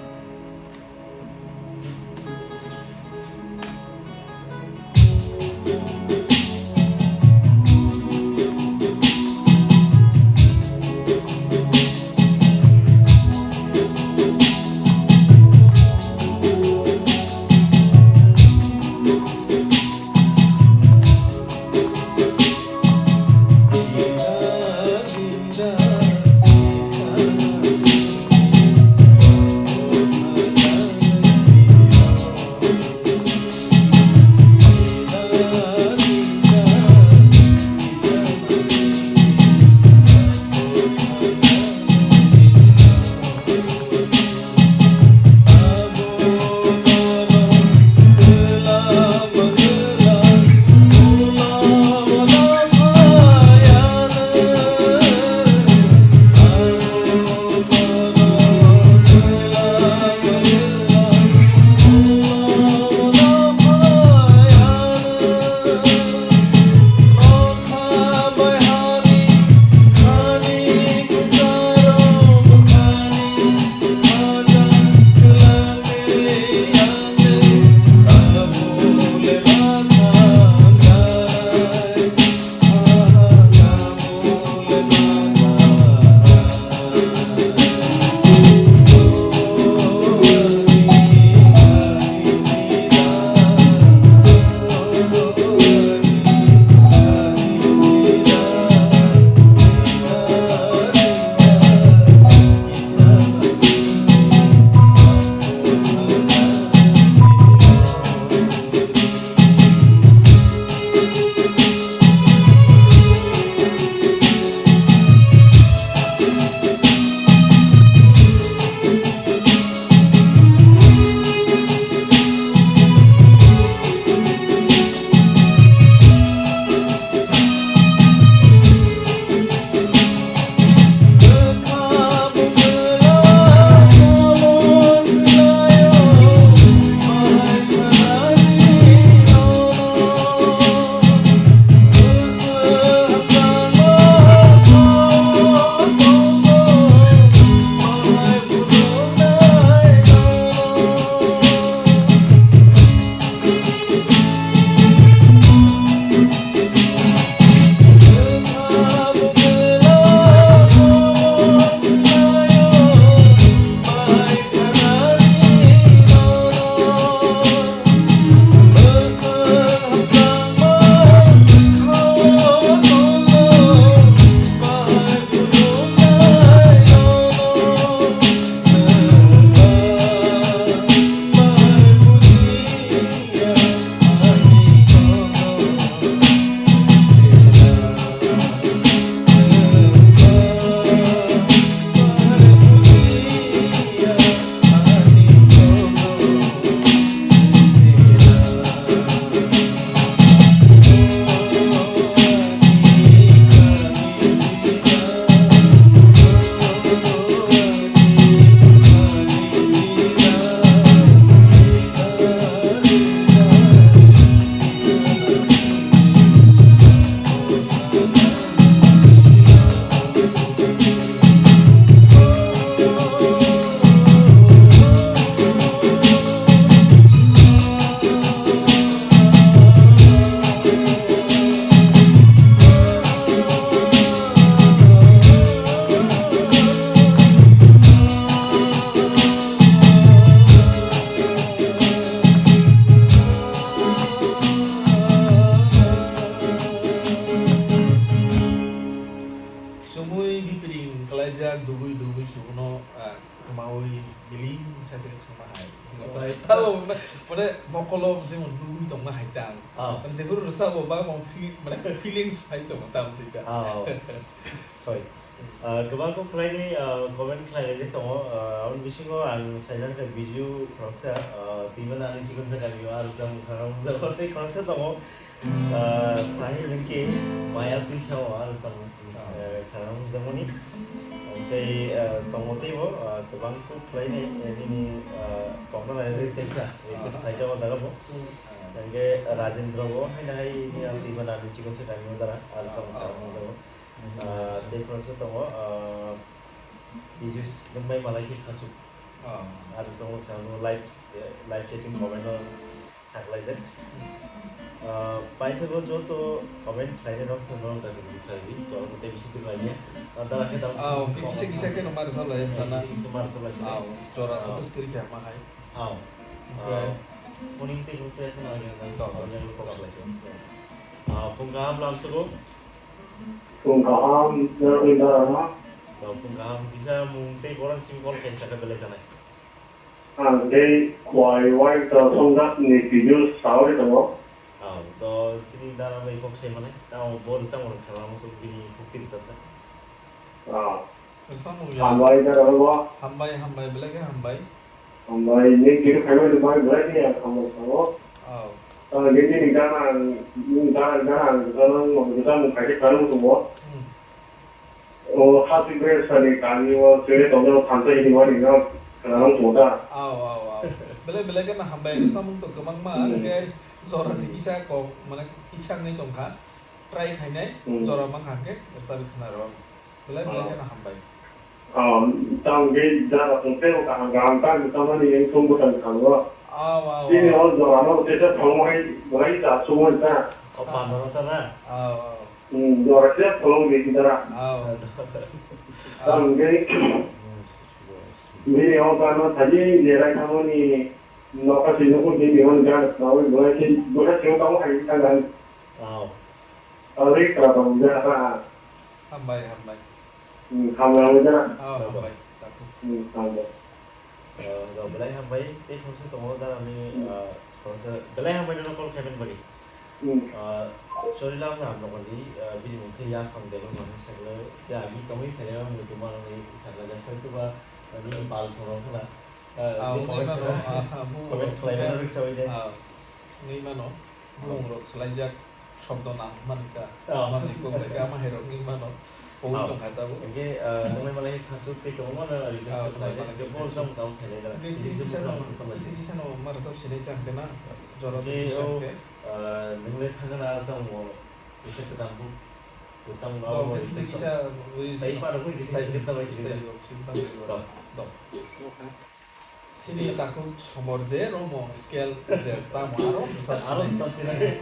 Awi biling sa de thangma hai. Oi. Tamo mane, mane mokolo jemon nugwi tongma hai tang. Ah. Mane jephuru rwchabo ba mo feel-, mane feelings phai tongo tam twi ta. Ah, oh. Sorry. Ah, kwbang kok khlaini, ah, comment khlai tongo. Ah, aboni bisingo ang saijak khe video khoroksa, ah, twi mane ani chikon sa kami o arwchapmung khorang jago tei khoroksa tongo. Ah, Sahil hwnkhe maya twi sao arwchapmung. Ah. Eh, khana hwnjakmani. Tei, eh, tongo teibo, eh, kwbang kuk khlainai, eh, nini, eh, kokno nainani teisa, eh, teisa Ah. khlaijak o jaga bo. Hmm. Hwnkhe Rajendra bo haino hai ni ang twi mani chikon se kami o dara, ah, Ah, ah, ah. Ah, tei khoroksa tongo, ah, Pijus nwng bai malai khe khachuk. Ah. Arwchapmung live, eh, live chatting comment o. Saklaijak. Ah, paithakgo joto comment khlainai rok thwngno wng kha kisa kisa khe norok tei bisi twi lainai. Ah, dara khe dara Ah, bisi kisa kisa khe norok ma rwchap lai, eh, dana. Kisa kisa ma rwchap lai. Ah, jora Ah. photo screen khe ma hai. Ah. Onkhe Ah, phone tei kisa kisa ma rwchap lai. Tok, tok. Audio kok Tok. lai. Ah, phone kaham lam sugo. Phone kaham, jara wi dara na. Ah, phone kaham kisa mung tei borok sim call khaisa khe belai sanai. Ang tei Khwai Wai Chasong Jat ni video sawi tongo. Ah, to sini dara bai kok sai mane. Tamo bo rwchapmung khana muchung bini khukti rwchapjak. Ah. Rwchapmung ya. Hambai dara bo. Hambai, hambai, belai khe hambai. Hambai, ni video khaimani bai belai khe ang hambai sango. Oh. Ah, nini ni gana, nini gana, gana, gana, gana, gana, gana, Hmm. O hati bre sani kami o chere tongna thansa hini wani na khana tong ta. Aw, aw, aw. Belai belai kheno hambai, samung to kwbangma, Hmm. hwnkhe jora se kisa kok, mane kisa wngwi tongkha. Try khainai, Hmm. jora mankha hwnkhe rwchapwi khna rw. Belai belai Aw. kheno hambai. Aw, tamo khe jara tong tei o kaham kaham ta ni tamani yang song bwtang thango. Aw, aw, Chini aw. o jora no tesa thangmai, belai ta sumoi ta. O pandora ta na? Aw, aw. Hmm, jora se folong di kita. Aw. Tamo khe bini o gana thani jerai thangmani nokha si nokha bini o gana thangmani bwlai si bwlai si tamo hai thangani. Aw. Ari kra tong jara. Hambai, hambai. Hmm, hambai hambai jara. Aw, hambai. Taku. Hmm, hambai. Ah, rok belai hambai, tei khoroksa tongo darani, Hmm. ah, khoroksa belai hambai nono call khaimani bagwi. Hmm. Ah, Chorilam Ram nokni, ah, bini mung khe Yaphang Debbarma hinwi sakle, je ami tongwi phainai rok hinwi tongma rokni sakla jak soi tuba, ah, nini pal sorong khna, ah, Ah, je wngwi comment mano, khna, ah, ah, bumung comment rok khlaimano kisa, rwksawi de. Ah, wngwi mano, bumung rok swlaijak. Shobdo nang mani ka, Ah. mani kok bai ka, ama hai rok ni mano. Pogwi Ah. tong kha tabuk. Hingke, ah, tongnai malai khasuk tei tongo mano, request Ah, khlai tongnai mano, malai, request. Bo jong tau sai lai da. Hingke Hingke kisa bo no, tong kisa kisa no, ma rwchap sinai ta hingke na, jora Hingke tong kisa o, hingke. ah, nung le thangna asam mo, kisa kisa bu, kisa mo, Oh, mo, kisa kisa kisa, wi sai sino. pa rok, kisa Style, kisa bai style kisa. rok, sino tang rok. Dok. Dok. Sini takhuk somor je romong scale je tamo aro bwsap Aro sinai. bwsap sinai.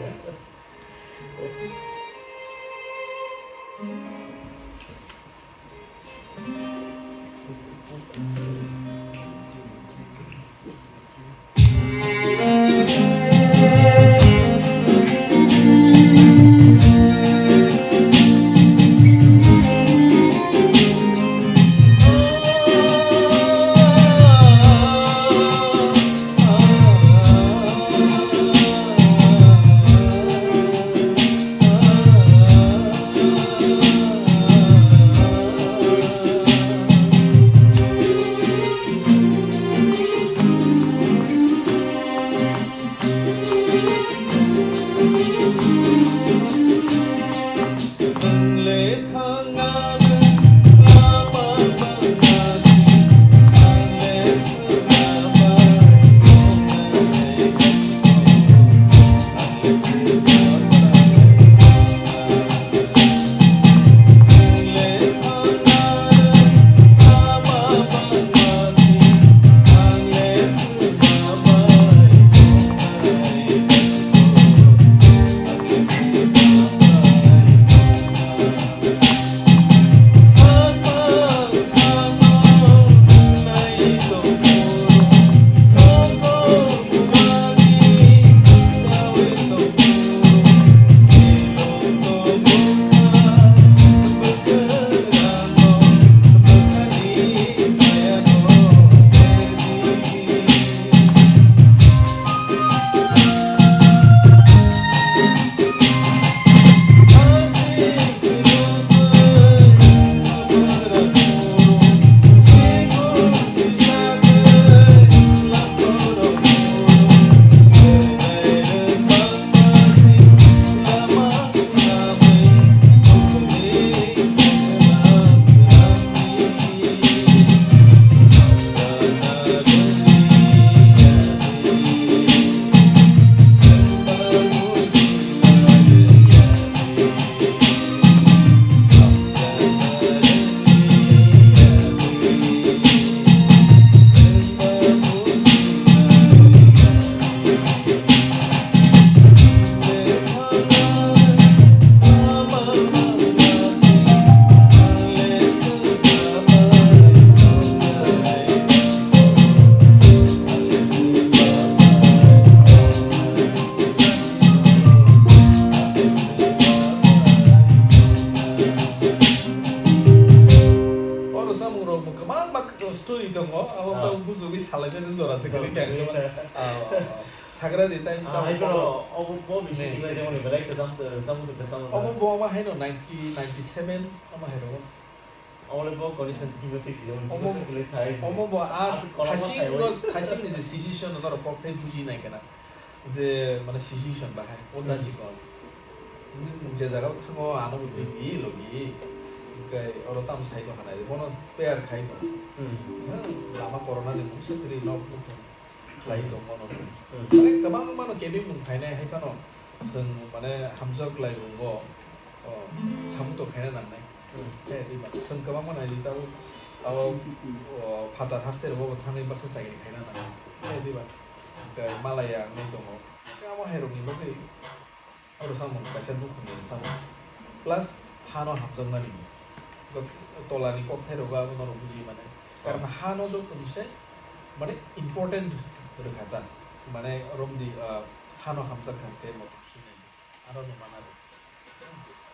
Bujugwi salainani jora se kwrwi kha. Jora se kwrwi kha. Ah, ah, ah. Sagra di time. Ah, tamo hai kono, obo bo bisi Ne. Kisa jemon belai kisa, eh, samu tu kisa. Obo bo ma haino ninety, ninety-seven ama haino. Omo le bo condition thik thik si jemon Omo, jemon kile sai si. Omo bo a Aswk kono thasing sai bo oi. Thasing ni je situation no norok kok thai buji nai kana. Je mane situation bahai, o da Hmm. Chikon. Hmm, je jaga o thango, ano bo twi Hmm. Di logi. Hingke oro tamo sai tong hanai, bono spare khai tong. Hmm. Hmm, lama corona ni mungsa tiri nok bukhung khlai tong bono. Hmm. Mane kwbang mano kebeng mung khainai hai phano, chwng mane hamjak lai bungo, o, samung tong khaina nangnai. Hmm. Khe diba, chwng kwbang mano di tabo, abo, o, phatar haste rogo bo thangwi baksa chakri khaina nangnai. Khe diba, hingke malaya wngwi tongo. Khe amo hai rokni bagwi oro samung kaisa bukhukni samung. Plus hano hamjakmani. Tola ni kokthai rogo abo norok buji mane. Karon hano joto ni se mane important rwkha ta. Mane romdi, ah, hano hamjak kha khe motom sui nai. Aro no mana rw.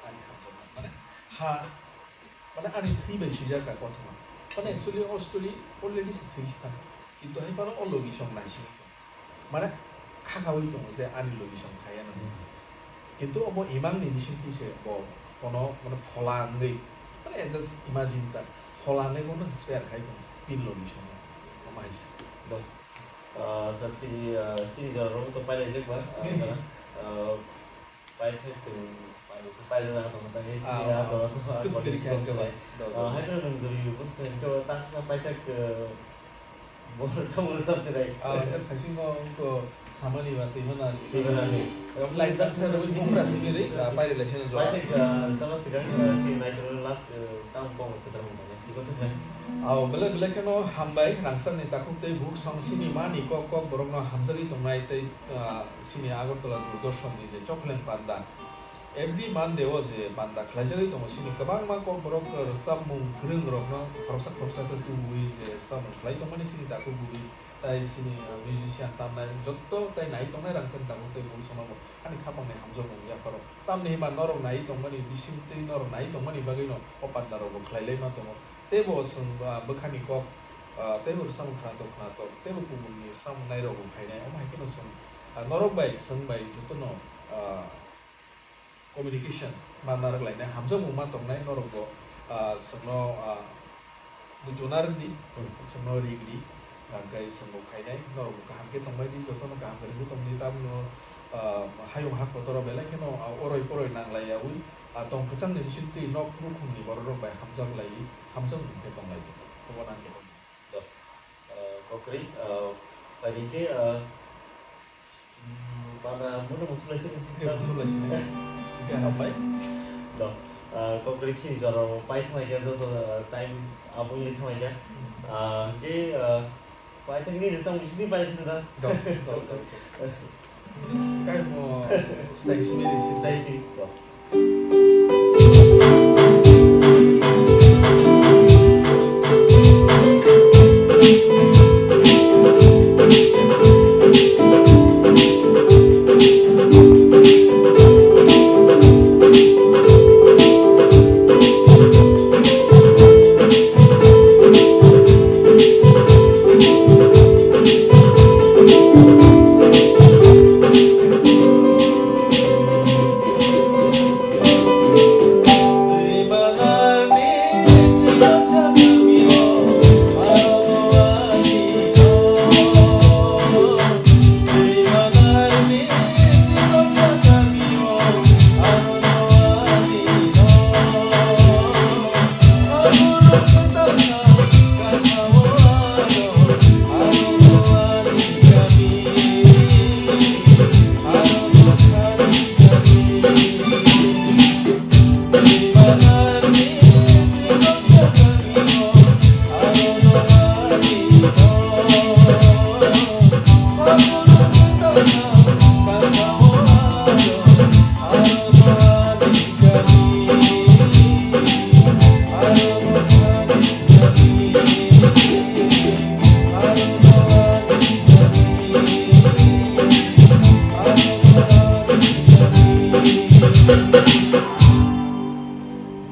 Ani hamjakma. Mane ha, mane ani thwi bai swijak ka kothoma. Mane actually o story already se thwi si thang. Kintu hai phano o logi song naisingwi tong. Mane khakaui tongo je ani logi song phaiya nang. Hmm. Kintu obo imang ni bisingtwi se bo kono mane phola wngwi, mane just imagine ta, phola wngwi bono inspire khai tong pin logi song. Omo hai se. Do. Ah, sir, sini, ah, sini jora rok to pailai jak ba, ah, Hmm. Sir, ah, Paithak chwng paithak se paithak na tong thang, Ah, sini ah, ah, jora to, ah, Kuskuri khe khe ba. Do, do. Ah, hai to nung jori bus khe khe ta sa paithak, eh, bor sa bor sa se dai. Ah, khe thaisingo ko samani ba twi mana. Twi mana ni. Line tak sa rwi bukra simi ri, ah, pairi lai sini jora. Paithak, ah, sama sigang, ah, si nai to last, eh, tam kong ke sa mung ne. Chiko to ne. Aw, belai belai kheno hambai, rangchak ni takhuk tei buk song sini mani kok kok borok no hamjagwi tongnai tei, ah, Sini Agartala Doordarshan ni je Chokleng Panda, every Monday o je panda khlaijagwi tongo, sini kwbangma kokborok rwchapmung kwrwng rokno khoroksa khoroksa khe tubui je rwchapmung khlai tongmani sini takhuk bui tai sini, uh, musician tamnai jotto tai nai tongnai rangchak takhuk tei bui sono bo ani khapangni hamjakmung yapharo. Tamni hwnba norok nai tongmani bisingtwi norok nai tongmani bagwino o panda rokbo khlai lai ma tongo. Teibo chwng, uh, bwkhani kok, uh, teibo rwchapmung khwnatok khwnatok teibo kubunni rwchapmung nairokbo phainai, omo hai kheno chwng Ah, norok bai, chwng bai jotono, ah, communication ma narwk lainai, hamjakmung ma tongnai norokbo, ah, chwngno, ah, buitu narwk di, Hmm. chwngno ring di, ah, hwnkhe chwngbo khainai, norokbo kaham khe tongbai di, jotono kaham kwrwngwi tong di, tamno, ah, hayung ha kotoro belai kheno, ah, oroi poroi nang lai yaui, ah, tong kwchangni bisingtwi nok nukhungni bororok bai hamjak lai, hamjakmung khe tong lai di, obo nang khe tong di. Do, ah, kokrwi, ah, paidi khe, ah, Mm, pada muna musulai sini. Oke, musulai sini. Oke, hambai. Do, ah, kokrwi sini jora pai thanglaikha, joto, ah, time aboni thanglaikha. Hmm. Ah, ke, ah, pai thangni rwchapmung sini pai sini da. Do, do, do, do. Kai mo stay sini, stay sini. Do.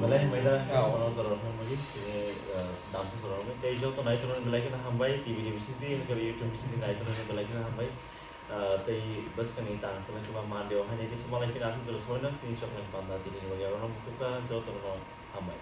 Belai hambai da, ah, kono jora hambai, eh, Tei joto naitorogno belai kheno hambai, T V ni bisingtwi, hwnkhe YouTube bisingtwi naitorogno belai kheno hambai. Ah, tei bwskangni tang swlai khe ba Monday o haino khe swmalai phino aswk jora soino chini soknai panda tini ni bagwi aro no muthupkha jotono hambai.